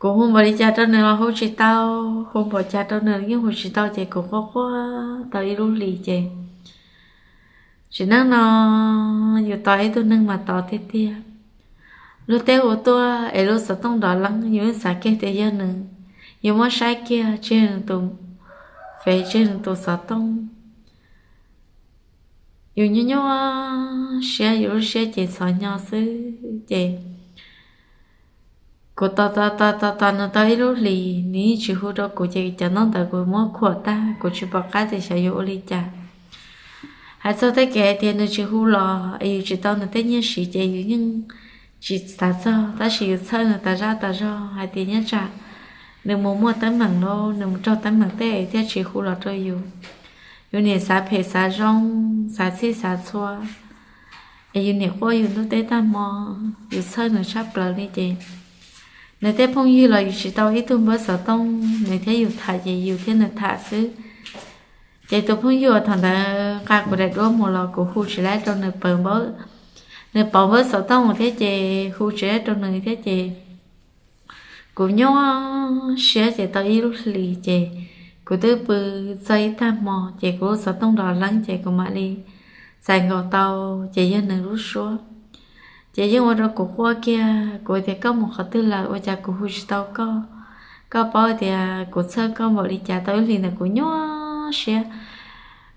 kuv hu npaum li cas rau nws los hu tsis tau, hu npaum cas rau nws yeej hu tsis tau ces kuv quaj quaj tau ib lub hlis ces tsim neej no yus tos ib tug neeg mas tos tiag tiag. Luag teb hu tuaj es lub xov tooj nrov leeb, yus yeej xav kiag tias yog nws, yus muab saib kiag tsis yog nws tus fev, tsis yog nws tus xov tooj. Yus nyuaj nyuaj siab, yus lub siab ces ntxhov hnyo xwb ces kuv tos tos tos tos tos nws tau ib lub hlis nws yeej tsis hu rau kuv ces cov ntaub ntawv kuv muab khuam tag, kuv tsis pom qab tias xyov yuav ua li cas. Hais txog tej kev hais tias nws tsis hu los es yus tsis tau nws tej nyiaj siv ces yus yeej tsis xav txog, tab sis yus txhawj nws tas zaj tas zog hais tias nyob tsam nws mus muaj teeb meem los nws mus raug teeb meem tej thiaj tsis hu los rau yus. Yus niam xav phem xav zoo, xav txhij xav txhua, es yus niam quaj yus ntuj teb tag hmo, yus txhawj nws tshaj plaws li ces nws tej phooj ywg los yus tsis tau ib tug npawb xov tooj, nws thiab yus tham ces yus thiab nws tham xwb. Ces tus phooj ywg uas thaum ntawd nqa kuv daim duab mus los kuv hu tsis laib rau nws, nws pauv npawb xov tooj thiab ces hu tsis laib rau nws thiab ces kuv nyuaj siab ces tau ib lub hlis ces kuv twb pw txog ib tag hmo ces kuv lub xov tooj nrov leeb ces kuv mam li txais nkaus tau ces yog nws lub suab. Ces yeej ua rau kuv quaj kiag, kuv tias koj mus qhov twg lawm ua cas kuv hu tsis tau koj? Koj paub tias kuv txhawj koj npaum li cas, tau ib hlis ntawd kuv nyuaj siab.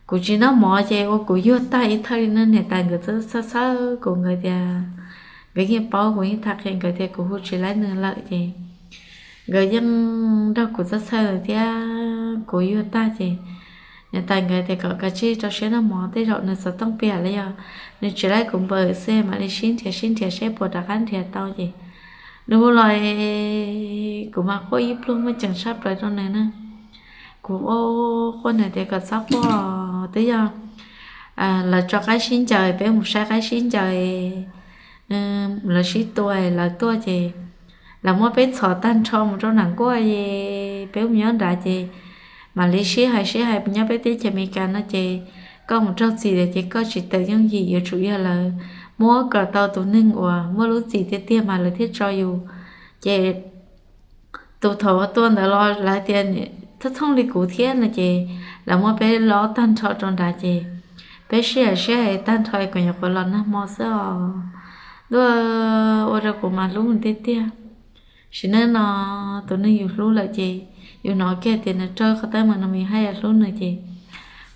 Kuv tsis noj mov ces ua kuv yuag tag ib thawj li no, niam tais nkawd txhawj txhawj kuv, nkawd tias nkawd yeej paub, kuv yeej tham qhia nkawd tias kuv hu tsis laib nws lawm ces nkawd yeej nrog kuv txhawj txhawj thiab kuv yuag tag ces niam tais nkawd tias kom kav tsij rau siab noj mov, tej zaum nws xov tooj piam los yog nws tsis laib kuv npawm xwb, mam li sib nrhiav sib nrhiav seb puas rov qab nrhiav tau ces nws hu los, kuv mas quaj ib pluag muaj ceem tshaj plaws rau nws na. Kuv quaj quaj nws tias kom txhob quaj, twb yog lawv tso qaib sib ncaws, peb mus saib qaib sib ncaws, lawv sib tua, lawv tuaj ces lawv muab peb txhom tag nrho mus rau nram nkuaj es peb mus nyob nrad ces mam li sib hais sib hais nyob peb teb chaws Amelikas no ces koj mus raug txim lawm ces koj tsis tawm yooj yim, yuav tsum yog lawv muab kom tau tus neeg uas muaj lub txim tiag tiag mas lawv thiaj tso yus. Ces tus thaum tua ntawd los lawv tias thooj thooj li kuv thiab no ces lawv muab peb lob tag nrho rau nrad ces peb sib hais sib hais tag nrho es kuv nyuam qhuav los nag hmo xwb os. Ntuj, ua rau kuv mas hlub nws tiag tiag. Sim neej no tus neeg yus hlub lawm ces yus hnov kiag tias nws raug qhov teeb meem no mas yus haj yam hlub nws ces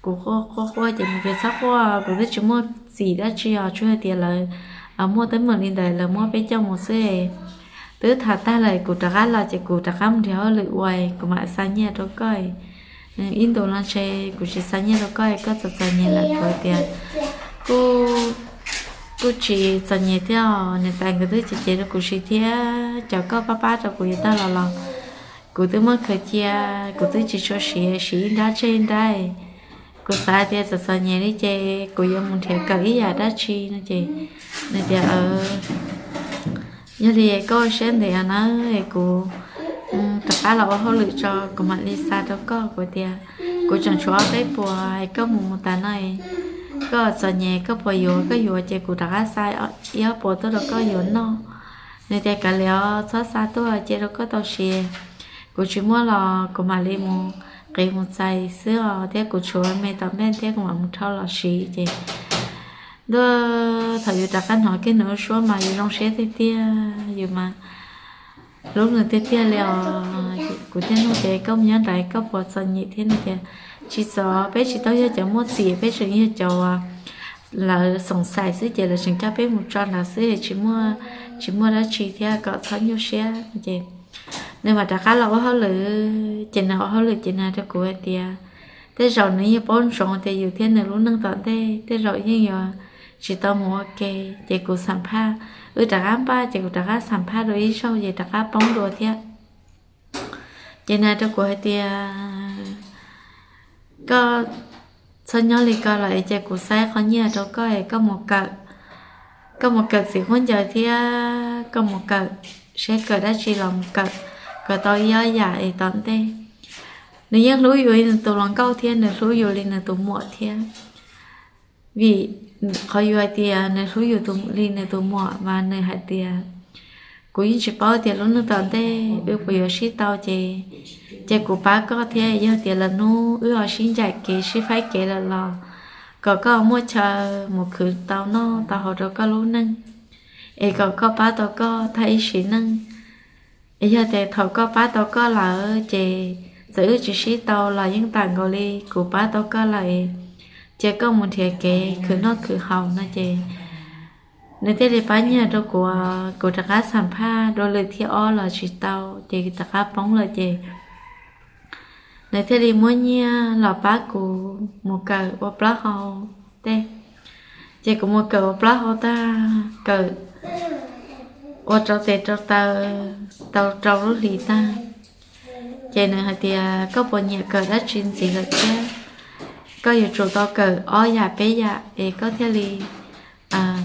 kuv quaj quaj quaj ces nws tias txhob quaj, kuv twb tsis muaj txim dab tsi os, tsuas hais tias lawv muaj teeb meem li ntawd lawv muab peb coj mus xwb. Twb tham tag lawm kuv rov qab los ces kuv rov qab mus nrhiav hauj lwm ua, kuv mam xa nyiaj rau koj. Ib ntus no ntshe kuv tsis xa nyiaj rau koj, koj txom txom nyem lawm. Kuv tias kuj tsis txom nyem thiab os, niam tais nkawd twb cem cem rau kuv siv thiab cov koj pab pab rau kuv yuav tag los los kuv twb muab khaws cia, kuv twb tsis tshua siv, siv ib nrab tseg ib nrab. Kuv xav tias txom txom nyem li ces kuv yuav mus nrhiav kawm ib yam dab tsi no ces nws tias yog li koj ua siab ntev na, kuv rov qab los ua hauj lwm tso kuv mam li xa rau koj. Kuv tias kuv tseem tshuav ob peb puas, koj mus mus tas no koj txom nyem koj puas yuav, koj yuav ces kuv rov qab xa ib ob puas tuaj rau koj yuav noj. Nws tias kav liam os, txhob xa tuaj cia rau koj tau siav. Kuv tsis muaj los kuv mam li mus qiv mus txais xwb os, thiab kuv tshuav me tom ntej thiab kuv mam mus dhau los siv ces ntuj, thaum yus rov qab hnov kiag nws lub suab mas yus zoo siab tiag tiag, yus mas hlub nws tiag tiag li os. Kuv thiaj nug tias koj mus nyob nrad koj puas txom nyem thiab, nws tias tsis txom, peb tsis tau yog cov muaj txim, peb tseem yog cov lawv xoom xais xwb ces lawv tseem coj peb mus tso nrad xwb, tsis muaj, tsis muaj dab tsi thiab, kom txhob nyuaj siab no ces nws mam rov qab los ua hauj lwm. Ces nws ua hauj lwm ces nws hais rau kuv hais tias tej zaum nws yeej paub ntsoov tias yus thiab nws lub neej tom ntej tej zaum yeej yuav tsis tau mus ua ke. Ces kuv xam phaj, wb rov qab npaj ces kuv rov qab xam phaj dua ib zaug ces rov qab poob dua thiab. Ces nws hais rau kuv hais tias koj txhob nyob li ko lawm es ces kuv xa qhov nyiaj rau koj es koj mus kawm, koj mus kawm txiv huab ncaws thiab koj mus kawm, seb kawm dab tsi los mus kawm, kom tau ib ob yam es tom ntej. Nws yeej hlub yus li nws tus hluas nkauj thiab nws hlub yus li nws tus muam thiab. Vim qhov yus hais tias nws hlub yus li nws tus muam mas nws hais tias kuv yeej tsis paub tias lub neej tom ntej wb puas yuav sib tau ces, ces kuv pab koj thiab yog tias lwm hnub wb ho sib ncaim kev sib faib kev lawm los kom koj muaj chaw mus khwv tau noj tau haus rau koj lub neej, es kom koj pab tau koj tag ib sim neej. Es yog tias thaum koj pab tau koj lawm ces txawm wb tsis sib tau los yeej tam nkaus li kuv pab tau koj lawm, ces koj mus nrhiav kev khwv noj khwv haus no ces nws thiaj li pab nyiaj rau kuv, kuv rov qab xam phaj dua lwm thib ob los tsis tau ces rov qab poob lawm ces nws thiaj li muab nyiaj los pab kuv mus kawm ua plaub hau tej. Ces kuv mus kawm ua plaub hau tag, kawm ua rau tes rau taw tau rau lub hlis tag, ces nws hais tias koj puas nyiam kawm dab tsi ntxiv lawm thiab, koj yuav tsum tau kawm ob yam peb yam es koj thiaj li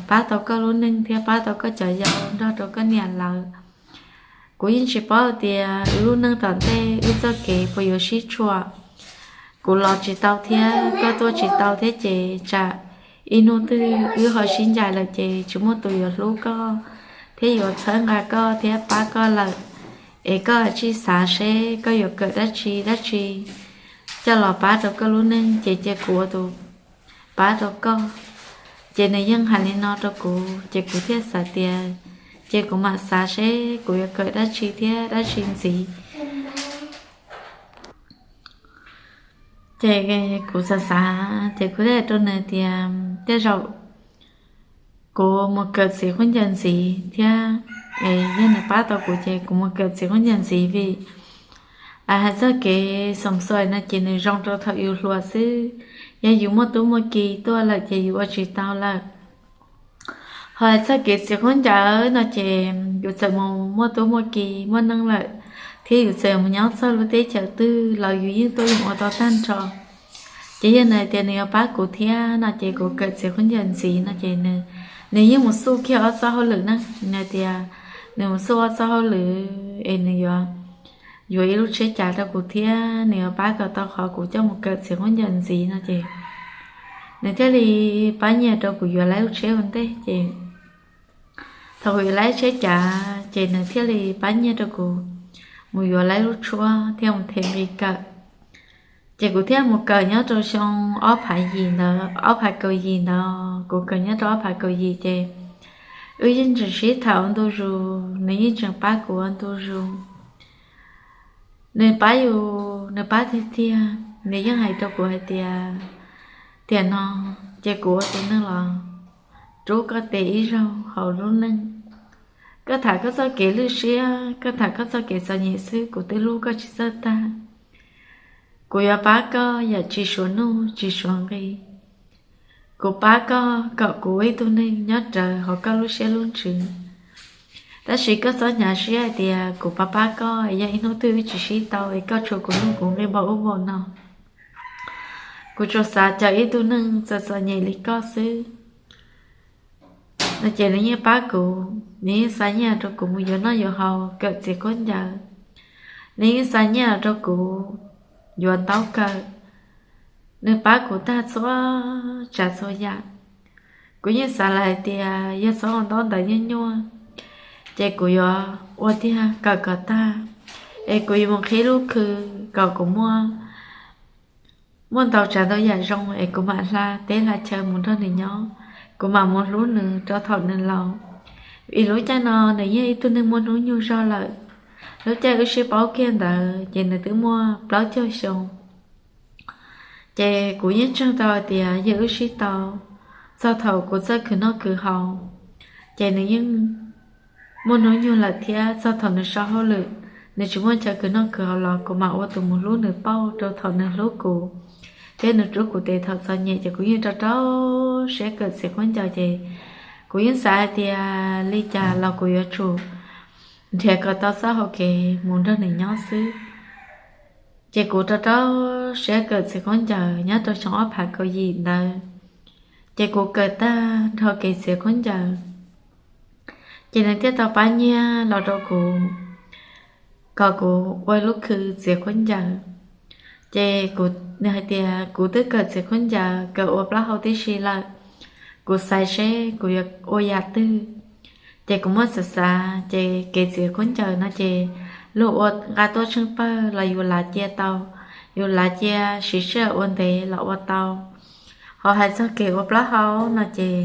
pab tau koj lub neej thiab pab tau koj cov yau nrog rau koj niam lawv. Kuv yeej tsis paub tias wb lub neej tom ntej wb txoj kev puas yuav sib tshuam. Kuv los tsis tau thiab koj tuaj tsis tau thiab ces tsam ib hnub twg wb ho sib ncaim lawm ces tsis muaj tus yuav hlub koj thiab yuav txhawb nqa koj thiab pab koj lawm. Es koj tsij xav seb koj yuav kawm dab tsi dab tsi coj los pab rau koj lub neej ces cia kuv ua tus pab rau koj. Ces nws yeej hais li no rau kuv ces kuv thiaj xav tias ces kuv mam xav seb kuv yuav kawm dab tsi thiab dab tsi ntxiv. Ces kuv xav xav ces kuv thiaj hais rau nws tias tej zaum Kuv mus kawm txiv khaub ncaws ntxiv thiab, yog nws pab tau kuv ces kuv mus kawm txiv khaub ncaws ntxiv vim hais txog kev xoom xuas no ces nws zoo rau thaum yus hluas xwb, yog yus muaj tub muaj ki tuaj lawm ces yus ua tsis tau lawm. Ho hais txog kev txiv khaub ncaws no ces yus txawm mus muaj tub muaj ki muaj neej lawm, thiab yus txawm mus nyob txog lub teb chaws twg los yus yeej tuaj yeem ua tau tag nrho. Ces yog nws hais tias nws yuav pab kuv thiab no ces kuv kawm txiv khaub ncaws ntxiv no ces nws yeej mus xub kiag ob txoj hauj lwm na. Nws hais tias nws mus xub ob txoj hauj lwm es nws yuav yuav ib lub tsheb cav rau kuv thiab nws yuav pab kom tau qhov kuv coj mus kawm txiv khaub ncaws ntxiv no ces nws thiaj li pab nyiaj rau kuv yuav lub tsheb ua ntej ces thaum kuv yuav lub tsheb cav ces nws thiaj li pab nyiaj rau kuv mus yuav lub tshuab thiab mus them nqi kawm. Ces kuv thiaj mus kawm nyob rau xyoo ob phav yim ntawd, ob phav kaum yim ntawd, kuv kawm nyob rau ob phav kaum yim ces wb yeej tseem sib tham ua ntu zus, nws yeej tseem pab kuv ua ntu zus. Nws pab yus, nws pab tiag tiag, nws yeej hais rau kuv hais tias, tiam no ces kuv ua tus neeg los rub koj tes ib zaug hauv lub neej. Koj tham koj txoj kev lwj siab, koj tham koj txoj kev txom nyem xwb, kuv twb hlub koj tsis txawj tag. Kuv yuav pab koj yam tsis suav nuj tsis suav nqi. Kuv pab koj kom kuv ib tug neeg nyob rawv hauv koj lub siab lub ntsws. Tab sis koj txhob hnyav siab hais tias kuv pab pab koj es yog ib hnub twg wb tsis sib tau es koj tshuav kuv nuj kuv nqi npaum ub npaum no. Kuv tsuas xav cawm ib tug neeg txom txom nyem li koj xwb. No ces nws yeej pab kuv, nws yeej xa nyiaj rau kuv mus yuav noj yuav haus, kawm txiv khaub ncaws. Nws yeej xa nyiaj rau kuv yuav ntaub kawm. Nws pab kuv tag txhua tsav txhua yam. Kuv yeej xav lawm hais tias yog txhob ua ntaub ntawv nyuaj nyuaj, ces kuv yuav ua tiag kawm kom tag, es kuv yuav mus qhib lub khw kom kuv muaj muaj ntau tsav ntau yam zoo es kuv mam hla teb hla chaw mus nrog nws nyob, kuv mam mus hlub nws rau thaum nws laus. Vim lub caij no nws yog ib tug neeg muaj hnub nyoog zog lawm, lub caij wb sib paub kiag ntawd ces nws twb muaj plaub caug xyoo. Ces kuv yeej ntseeg tau hais tias yog wb sib tau txog thaum kuv txawj khwv noj khwv haus, ces nws yeej muaj hnub nyoog lawm thiab txog thaum nws so hauj lwm, nws tsis muaj chaw khwv noj khwv haus los kuv mam ua tus mus hlub nws pauj rau thaum nws hlub kuv, thiab nws rub kuv tes thaum txom nyem ces kuv yeej rau rau siab kawm txiv khaub ncaws ces kuv yeej xav hais tias li cas los kuv yuav tsum nrhiav kom tau txoj hau kev mus nrog nws nyob xwb. Ces kuv rau rau siab kawm txiv khaub ncaws nyob rau xyoo ob phav kaum yim ntawd, ces kuv kawm tag nrho kev txiav khaub ncaws, ces nws thiaj tau pab nyiaj los rau kuv kom kuv ua lub khw txiav khaub ncaws. Ces kuv, nws hais tias kuv twb kawm txiav khaub ncaws kawm ua plaub hau tib si lawm, kuv xaiv seb kuv yuav ua yam twg. Ces kuv muab xav xav ces kev txiav khaub ncaws no ces luag ua nqa tuaj tsheej pawg los yus lav cia tau, yus lav cia siv sij hawm ua ntev los ua tau. Ho hais txog kev ua plaub hau no ces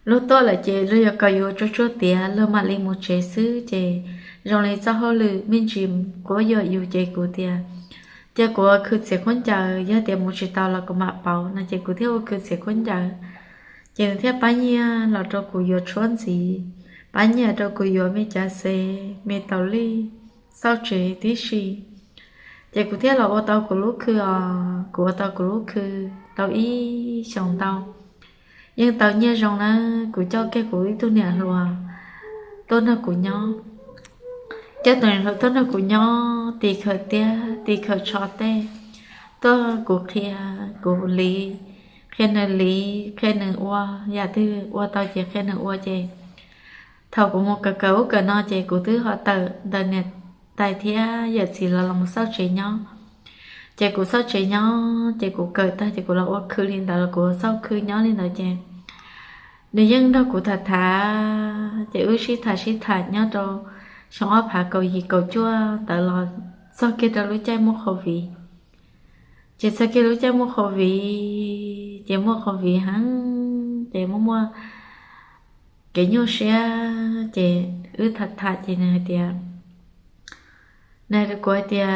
luag tuaj lawm ces luag yuav kom yus tsuag tsuag tiav luag mam li mus tsev xwb. Ces zoo li txoj hauj lwm me ntsis quab yuam yus ces kuv tias, cia kuv ua khw txiav khaub ncaws, yog tias mus tsis tau los kuv mam pauv no ces kuv thiaj ua khw txiav khaub ncaws. Ces nws thiaj pab nyiaj los rau kuv yuav tshuab ntxiv, pab nyiaj rau kuv yuav me cav xev, me taus lij, xauj tsev tib si. Ces kuv thiaj los ua tau kuv lub khw os, kuv ua tau kuv lub khw tau ib xyoos ntau. Yeej tau nyiaj zoo na, kuv coj kiag kuv ib tug niam hluas tuaj nrog kuv nyob. Coj tus niam hluas tuaj nrog kuv nyob, tis khawm tiab, tis khawm tsho tej, tuaj kuv qhia, kuv liv, qhia nws liv, qhia nws ua, yam twg ua tau ces qhia nws ua ces thaum kuv mus kawm kawm ub kawm no ces kuv twb ho tawm ntawm niam tais thiab yawm txiv los los mus xauj tsev nyob. Ces kuv xauj tsev nyob ces kuv kawm tag ces kuv los ua khw li ntawd los kuv xauj khw nyob li ntawd ces nws yeej nrog kuv tham tham, ces wb sib tham sib tham nyob rau xyoo ob phav kaum yim kaum cuaj ntawd los txog kiag rau lub caij muaj covid. Ces txog kiag lub caij muaj covid, ces muaj covid heev ces muaj muaj kev nyuaj siab ces wb tham tham ces nws hais tias, nws hais rau kuv hais tias,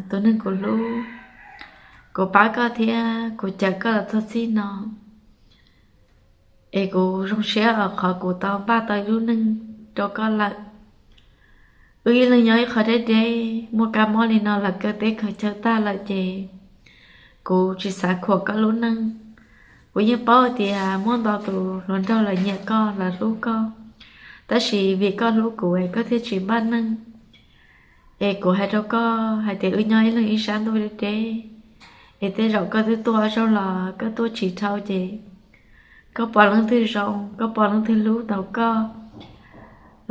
tus neeg kuv hlub, kuv pab koj thiab kuv cawm koj los txog txij no, Es kuv zoo siab qhov kuv tau npaj tau ib lub neej rau koj lawm. Wb ib leeg nyob ib qho deb deb, muaj kab mob li no los kawg teb kawg chaw tag lawm ces kuv tsis xav khuam koj lub neej. Kuv yeej paub tias muaj ntau tus hluas nraug los nyiam koj los hlub koj, tab sis vim koj hlub kuv es koj thiaj tsis npaj neej. Es kuv hais rau koj hais tias wb nyob ib leeg ib sab ntuj deb deb, es tej zaum koj twb tuaj ob zaug los koj tuaj tsis dhau ces koj pom leej twg zoo, koj pom leej twg hlub tau koj,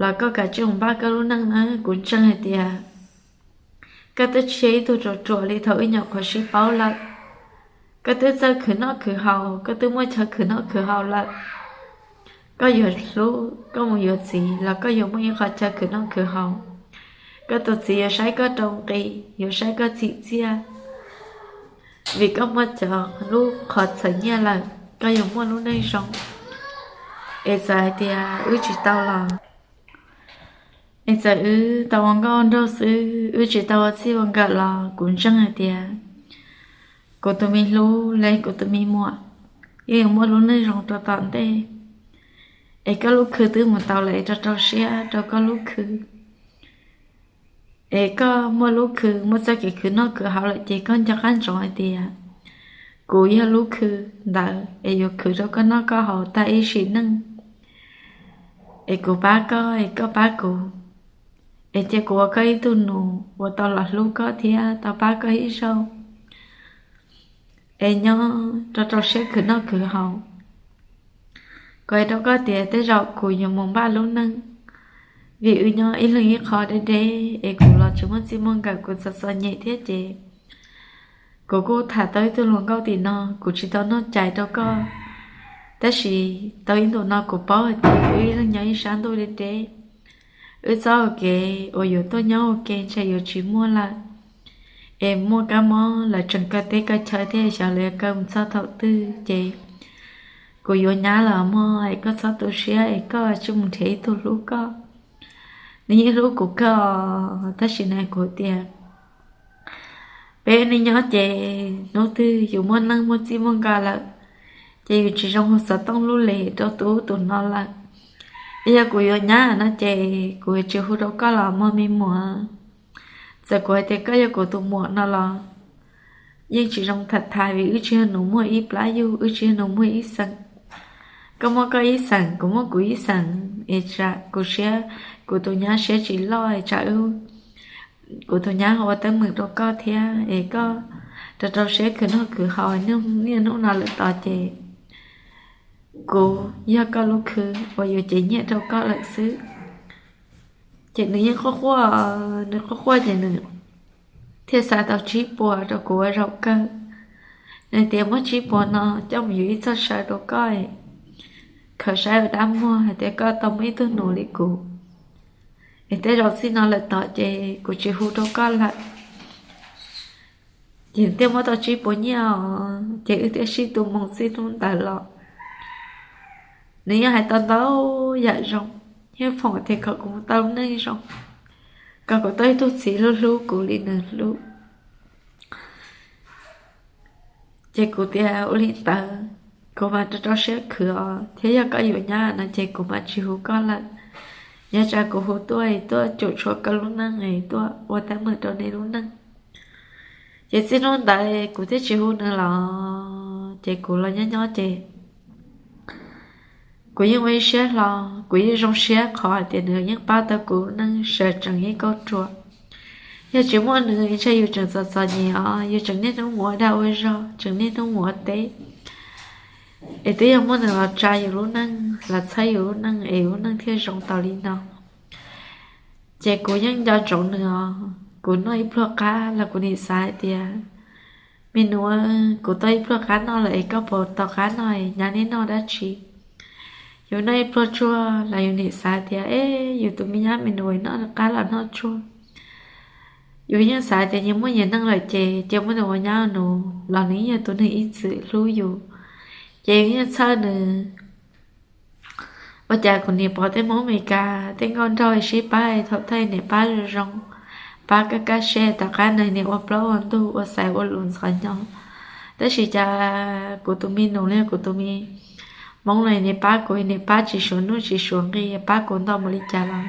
los koj kav tsij mus npaj koj lub neej na. Kuv ntseeg hais tias koj twb tsis yog ib tug ruam ruam li thaum wb nyuam qhuav sib paub lawm. Koj twb txawj khwv noj khwv haus, koj twb muaj chaw khwv noj khwv haus lawm. Koj yuav hlub, koj mus yuav txiv los koj yuav muaj ib qho chaw khwv noj khwv haus. Koj tus txiv yuav saib koj rau nqi, yuav saib koj txim txiaj, vim koj muaj cov lub qhov txhawm nyiaj lawm, koj yuav muaj lub neej zoo. Es txawm hais tias wb tsis tau los, es txawm wb tau ua nkauj ua nraug xwb, wb tsis tau ua txij ua nkawm los kuv ntseeg hais tias kuv tus me hlub los kuv tus me muam yeej yuav muaj lub neej zoo rau tom ntej. Es koj lub khw twb mus tau lawm es rau rau siab rau koj lub khw. Es koj muaj lub khw, muaj txoj kev khwv noj khwv haus lawm ces koj nco qab ntsoov hais tias kuv yog lub khw ntawd es yuav khwv rau koj noj koj haus tag ib sim neej. Es kuv pab koj es koj pab kuv, es cia kuv ua koj ib tug nus uas tau los hlub koj thiab tau pab koj ib zaug. Es nyob rau rau siab khwv noj khwv haus. Kuv hais rau koj tias tej zaum kuv yuav mus npaj lub neej, vim wb nyob ib leeg ib qho deb deb es kuv los tsis muaj txij muaj nkawm, kuv txom txom nyem thiab ces kuv kuj tham tau ib tug hluas nkauj tim no, kuv tsis tau noj cais rau koj. Tab sis tau ib ntus no kuv paub hais tias wb ib leeg nyob ib sab ntuj deb deb, wb txoj hau kev uas yuav tuaj nyob ua ke ntshe yuav tsis muaj lawm. Es muaj kab mob lawv tseem kaw teb kaw chaw thiab xyov lawv yuav kaw mus txog thaum twg ces kuv yuav nyab los mog, es koj txhob tu siab es koj tsij mus nrhiav ib tug hlub koj. Nws yeej hlub kuv kawg os, tab sis nws hais kuv tias peb neej nyob ces hnub twg yus muaj neej muaj txij muaj nkawm lawm ces yus tsis zoo hu xov tooj lub les rau tus ub tus no lawm. Yog kuv yuav nyab no ces kuv yuav tsis hu rau koj los mog me muam. Txawm kuv hais tias koj yog kuv tus muam no los yeej tsis zoo tham thaiv vim wb tsis yog nus muaj ib plab yug, wb tsis yog nus muaj ib xeem. Koj muaj koj ib xeem, kuv muaj kuv ib xeem, es tsam kuv siab, kuv tus nyab siab tsis loj es tsam wb, kuv tus nyab ho ua teeb meem rau koj thiab es koj rau rau siab khwv noj khwv haus, niaj hnub no lawm tod ces kuv yog koj lub khw uas yuav cev nyiaj rau koj lawm xwb. Ces nws yeej quaj quaj, nws quaj quaj ces nws thiaj xa tau tsib puas rau kuv ua zaum kawg. Nws tias muab tsib puas no coj mus yuav ib txoj saw rau koj, khaws saib ua dab muag hais tias koj tau muaj ib tug nus li kuv, es tej zaum txij no lawm tod ces kuv tsis hu rau koj lawm. Ces thiaj muab tau tsib puas nyiaj os, ces wb thiaj sib tu moo txij hnub ntawd los. Nws yeej hais tau ntau yam zoo, yeej foom tias kom kuv mus tau lub neej zoo, kom kuv tau ib tug txiv hlub hlub kuv li nws hlub. Ces kuv tias ua li ntawd, kuv mam rau rau siab khwv os, thiab yog koj yuav nyab no ces kuv mam tsis hu koj lawm. Nyob tsam kuv hu tuaj es tuaj cuam tshuam koj lub neej es tuaj ua teeb meem rau nej lub neej. Ces txij hnub ntawd kuv thiaj tsis hu nws los, ces kuv los nyob nyob ces kuv yeej ua ib siab hlo, kuv yeej zoo siab qhov hais tias nws yeej pab tau kuv lub neej sawv tsees ib kauj ruam. Yog tsis muaj nws ntshe yus tseem txom txom nyem os, yus tseem niaj hnub mus ua dag ua zog, tseem niaj hnub mus ua teb. Es twb yog muaj nws los tsa yus lub neej, los txhawb yus lub neej es yus lub neej thiaj zoo tau li no. Ces kuv yeej nco ntsoov nws os, kuv noj ib pluag qab los kuv nim xav hais tias, me nus, kuv tau ib pluag qab noj lawm es koj puas tau qab noj, nyab neb noj dab tsi? Yus noj ib pluag tsuag los yus nim xav tias, e, yus tus me nyab me nus noj qab los noj tsuag. Yus yeej xav tias nyias muaj nyias neej lawm ces cia muab nws ua nyab nus los nws yeej yog tus neeg ib txwm hlub yus. Ces yus yeej txhawj nws. Ua cas kuv nim pom tej Hmoob Amelikas tej nkauj nraug sib pab thaum thawj nim pab zoo zoo, pab kaj kaj siab, tom qab no nim ua plaub ua ntug ua xaiv ua lus ntxhov nyo. Tab sis cas kuv tus me nus los yog kuv tus me Hmoob no nws pab kuv, nws pab tsis suav nuj tsis suav nqi, pab kuv ntau npaum li cas los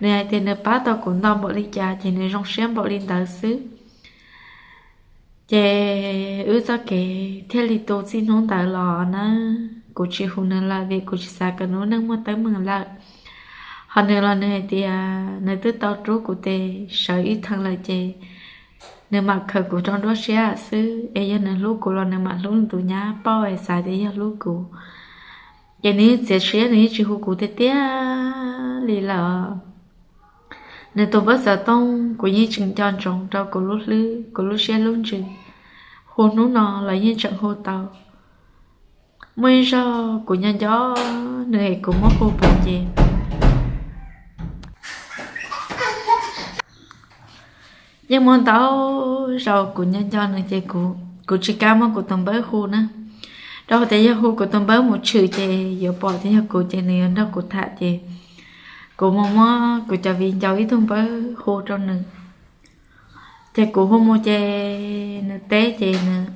nws hais tias nws pab tau kuv ntau npaum li cas ces nws zoo siab npaum li ntawd xwb. Ces wb txoj kev thiaj li tu txij hnub ntawd los na. Kuv tsis hu nws lawm vim kuv tsis xav kom nws lub neej muaj teeb meem lawm. Ho nws los nws hais tias nws twb tau rub kuv tes sawv ib theem lawm ces nws mam khaws kuv rau nruab siab xwb, es yog nws hlub kuv los nws mam hlub nws tus nyab pauj es xav tias yog hlub kuv. Ces nws yeej txiav siab, nws yeej tsis hu kuv tiag tiag li lawm. Nws tus npawb xov tooj kuv yeej tseem nco ntsoov rau kuv lub hlwb, kuv lub siab lub ntsws. Hu hnub no los yeej tseem hu tau. Muaj ib zaug kuv nco nco nws es kuv muab hu pom ces yeej muaj ntau zaus kuv nco nco nws ces kuv tsis kam muab kuv tus npawb hu na. Rau qhov tias yog hu kuv tus npawb mus tshwm ces yuav pom tias yog kuv ces nws yuav nrog kuv tham ces kuv mus muab kuv cov viv ncaus ib tug npawb hu rau nws. Ces kuv hu mus ces nws teb ces nws,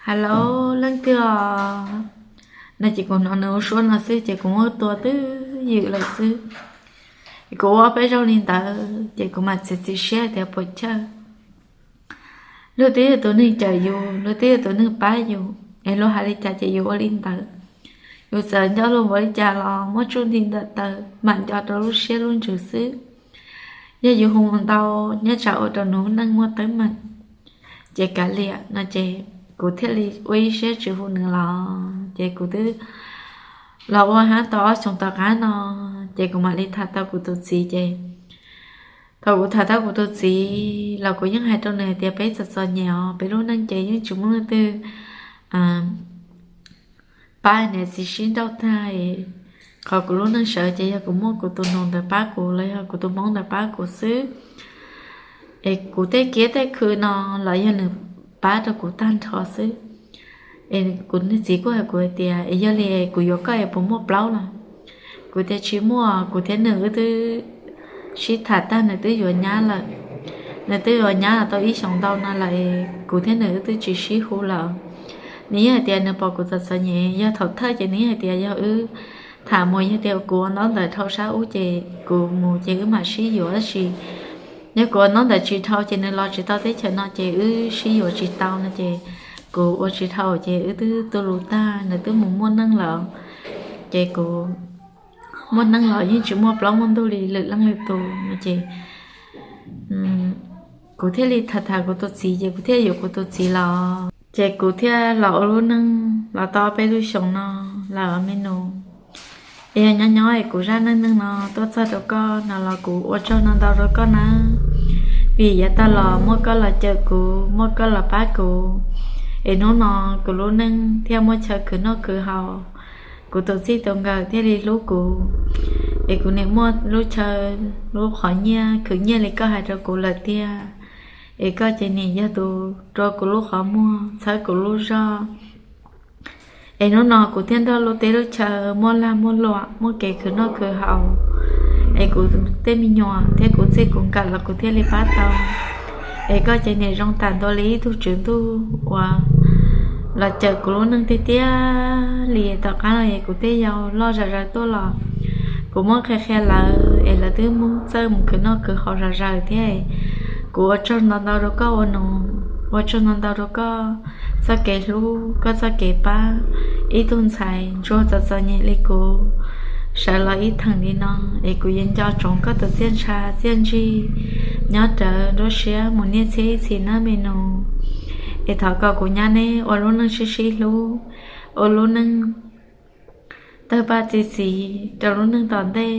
Hello, leej twg os? No ces kuv hnov nws ua suab no xwb ces kuv muab tua twb ywm lawm xwb. Kuv ua ob peb zaug li ntawd ces kuv mam txiav txim siab tias puas chawj. Luag twb yog tus neeg cawm yus, luag twb yog tus neeg pab yus, es luag hais li cas ces yus ua li ntawd. Yus txawm nco luag npaum li cas los muab tsuj nti ntawm taw mam nco rau lub siab lub ntsws xwb. Yog yus hu mus ntau, nyob tsam ua rau nws lub neej muaj teeb meem, ces kav liam no ces kuv thiaj li ua ib siab tsis hu nws los. Ces kuv twb los ua hab tau ob xyoos tom qab no, ces kuv mam li tham tau kuv tus txiv ces thaum kuv tham tau kuv tus txiv los kuv yeej hais rau nws hais tias peb txom txom nyem os, peb lub neej ces yeej tsis muaj leej twg pab niam txiv sib nrauj tag. Qhov kuv lub neej sawv ces yog kuv muaj kuv tus nus ntawd pab kuv los yog kuv tus hmoob ntawd pab kuv xwb. Es kuv tej kiab tej khw no los yog nws pab rau kuv tag nrho xwb. Es kuv niag txiv kuj hais kuv hais tias, Es yog li kuv yuav koj es puas muaj plaub los? Kuv tias, Tsis muaj, kuv thiab nws wb twb sib tham tag, nws twb yuav nyab lawm. Nws twb yuav nyab los tau ib xyoos ntau no lawm, kuv thiab nws wb twb tsis sib hu lawm. Nws yeej hais tias nws pom kuv txom txom nyem, yog thaum thawj ces nws yeej hais tias yog wb tham mus, yog tias kuv ua ntaub ntawv dhau sab ub ces kuv mus ces wb mam sib yuav, tab sis yog kuv ua ntaub ntawv tsis dhau ces nws los tsis tau teb chaws no ces wb sib yuav tsis tau no ces kuv ua tsis dhau ces wb twb tu lus tag, nws twb mus muaj neej lawm. Ces kuv muaj neej los yeej tsis muaj plaub muaj ntug li lwm leej lwm tus no ces kuv thiaj li tham tham kuv tus txiv ces kuv thiaj yuav kuv tus txiv los. Ces kuv thiaj los ua lub neej los tau ob peb lub xyoos no lawm me nus. Es yog nyob nyob es kuv zaj neej neeg no tuaj txog rau koj no los kuv ua tsaug ntau ntau rau koj nawb, vim yav tag los muaj koj los cawm kuv, muaj koj los pab kuv, es hnub no kuv lub neej thiaj muaj chaw khwv noj khwv haus, kuv tus txij tus nkawm thiaj li hlub kuv. Es kuv niam muaj lub chaw, lub qhov nyiaj khwv nyiaj li koj hais rau kuv lawm tiag. Es koj ces niam yog tus rua kuv lub qhov muag, txhawb kuv lub zog. Es hnub no kuv thiaj nrog lub teb lub chaw muaj lag muaj luam, muaj kev khwv noj khwv haus. Es kuv tej me nyuam thiab kuv txij kuv nkawm los kuv thiaj li pab tau. Es koj ces niam zoo tam ntua li ib tug tswv ntuj uas los cawm kuv lub neej tiag tiag li. Tom qab no es kuv tej yau loj zom zaws tuaj los kuv muab qhia qhia lawv es lawv twb muab txawj mus khwv noj khwv haus zom zaws thiab. Kuv ua tsaug ntau ntau rau koj ua nus, ua tsaug ntau ntau rau koj txoj kev hlub, koj txoj kev pab ib tug ntxhais ntsuag txom txom nyem li kuv sawv los ib theem li no. Es kuv yuav nco ntsoov koj tus txiaj ntsha txiaj ntsig nyob rawv nruab siab mus niaj txhiab ib txhis nawb me nus. Es thov kom kuv nyab neb ua lub neej sib sib hlub, ua lub neej tawg paj txi txiv rau lub neej tom ntej.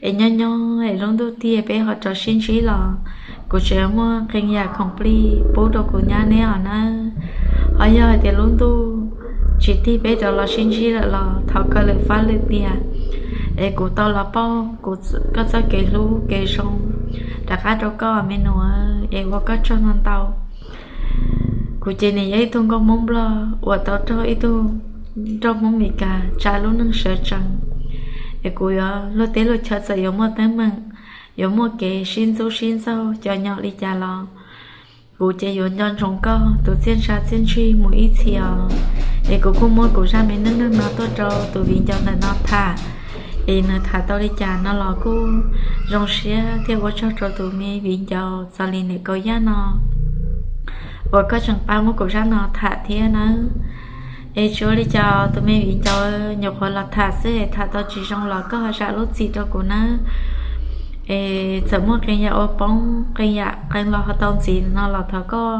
Es nyob nyob es lub ntuj tiag peb ho rov sib ntsib los kuv tseem muaj qee yam khoom plig pub rau kuv nyab neb os nawb. Ho yog hais tias lub ntuj tsis tig peb rov los sib ntsib lawm los thov kom lwm fab lwm tiam es kuv tau los pauj kuv, koj txoj kev hlub kev zoo rov qab rau koj me nus, es ua koj tsaug ntau ntau. Kuv ces nim yog ib tug nkauj Hmoob Nplog uas tau raug ib tug nraug Hmoob Meskas tsa lub neej sawv tsees. Es kuv yuav luag teb luag chaw txawm yuav muaj teeb meem, yuav muaj kev sib ntxub sib ntxaug cov nyom li cas los Kuv ces yuav nco ntsoov koj tus txiaj ntsha txiaj ntsig mus ib txhis os. Es kuv kuj muab kuv zaj me neej neeg no tuaj rau tus viv ncaus ntawm no tham, es nws tham tau li cas no los kuj zoo siab thiab ua tsaug rau tus me viv ncaus Txos Lis Niam Kaus Yaj no uas koj tseem pab muab kuv zaj no tham thiab nawb. Es tsis ua li cas tus me viv ncaus, nyuam qhuav los tham xwb es tham tau tsis zoo los koj ho zam lub txim rau kuv nawb. Es txawm muaj qee yam ua poob, qee yam qee los ho tau ntxiv no los thov koj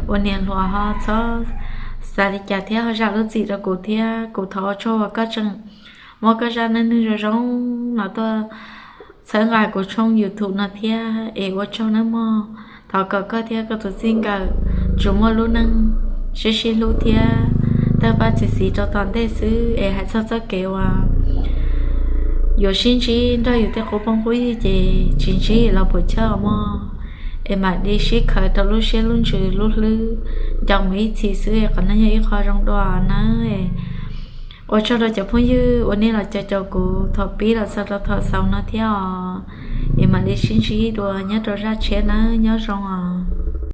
ua niam hluas ho txhob xav li cas thiab ho zam lub txim rau kuv thiab. Kuv thov ua tsaug uas koj tseem muab koj zaj neej neeg zoo zoo no tuaj txhawb nqa kuv tshooj YouTube no thiab es ua tsaug nawb mog. Thov kom koj thiab koj tus txij nkawm tsuas muaj lub neej sib sib hlub thiab tawg paj txi xiv rau tom ntej xwb es hais txog txoj kev uas yuav sib ntsib nrog yus tej qub phooj qub ywg ces tsis ntsib los puas chawj mog. Es mam li sib khaws rau lub siab lub ntsws lub hlwb nco mus ib txhis xwb es qhov no yog ib qho zoo dua nawb. Ua tsaug rau cov phooj ywg uas nej los caum caum kuv thaum pib los txog rau thaum xaus no thiab os. Es mam li sib ntsib dua nyob rau zaj tshiab nawb, nyob zoo os.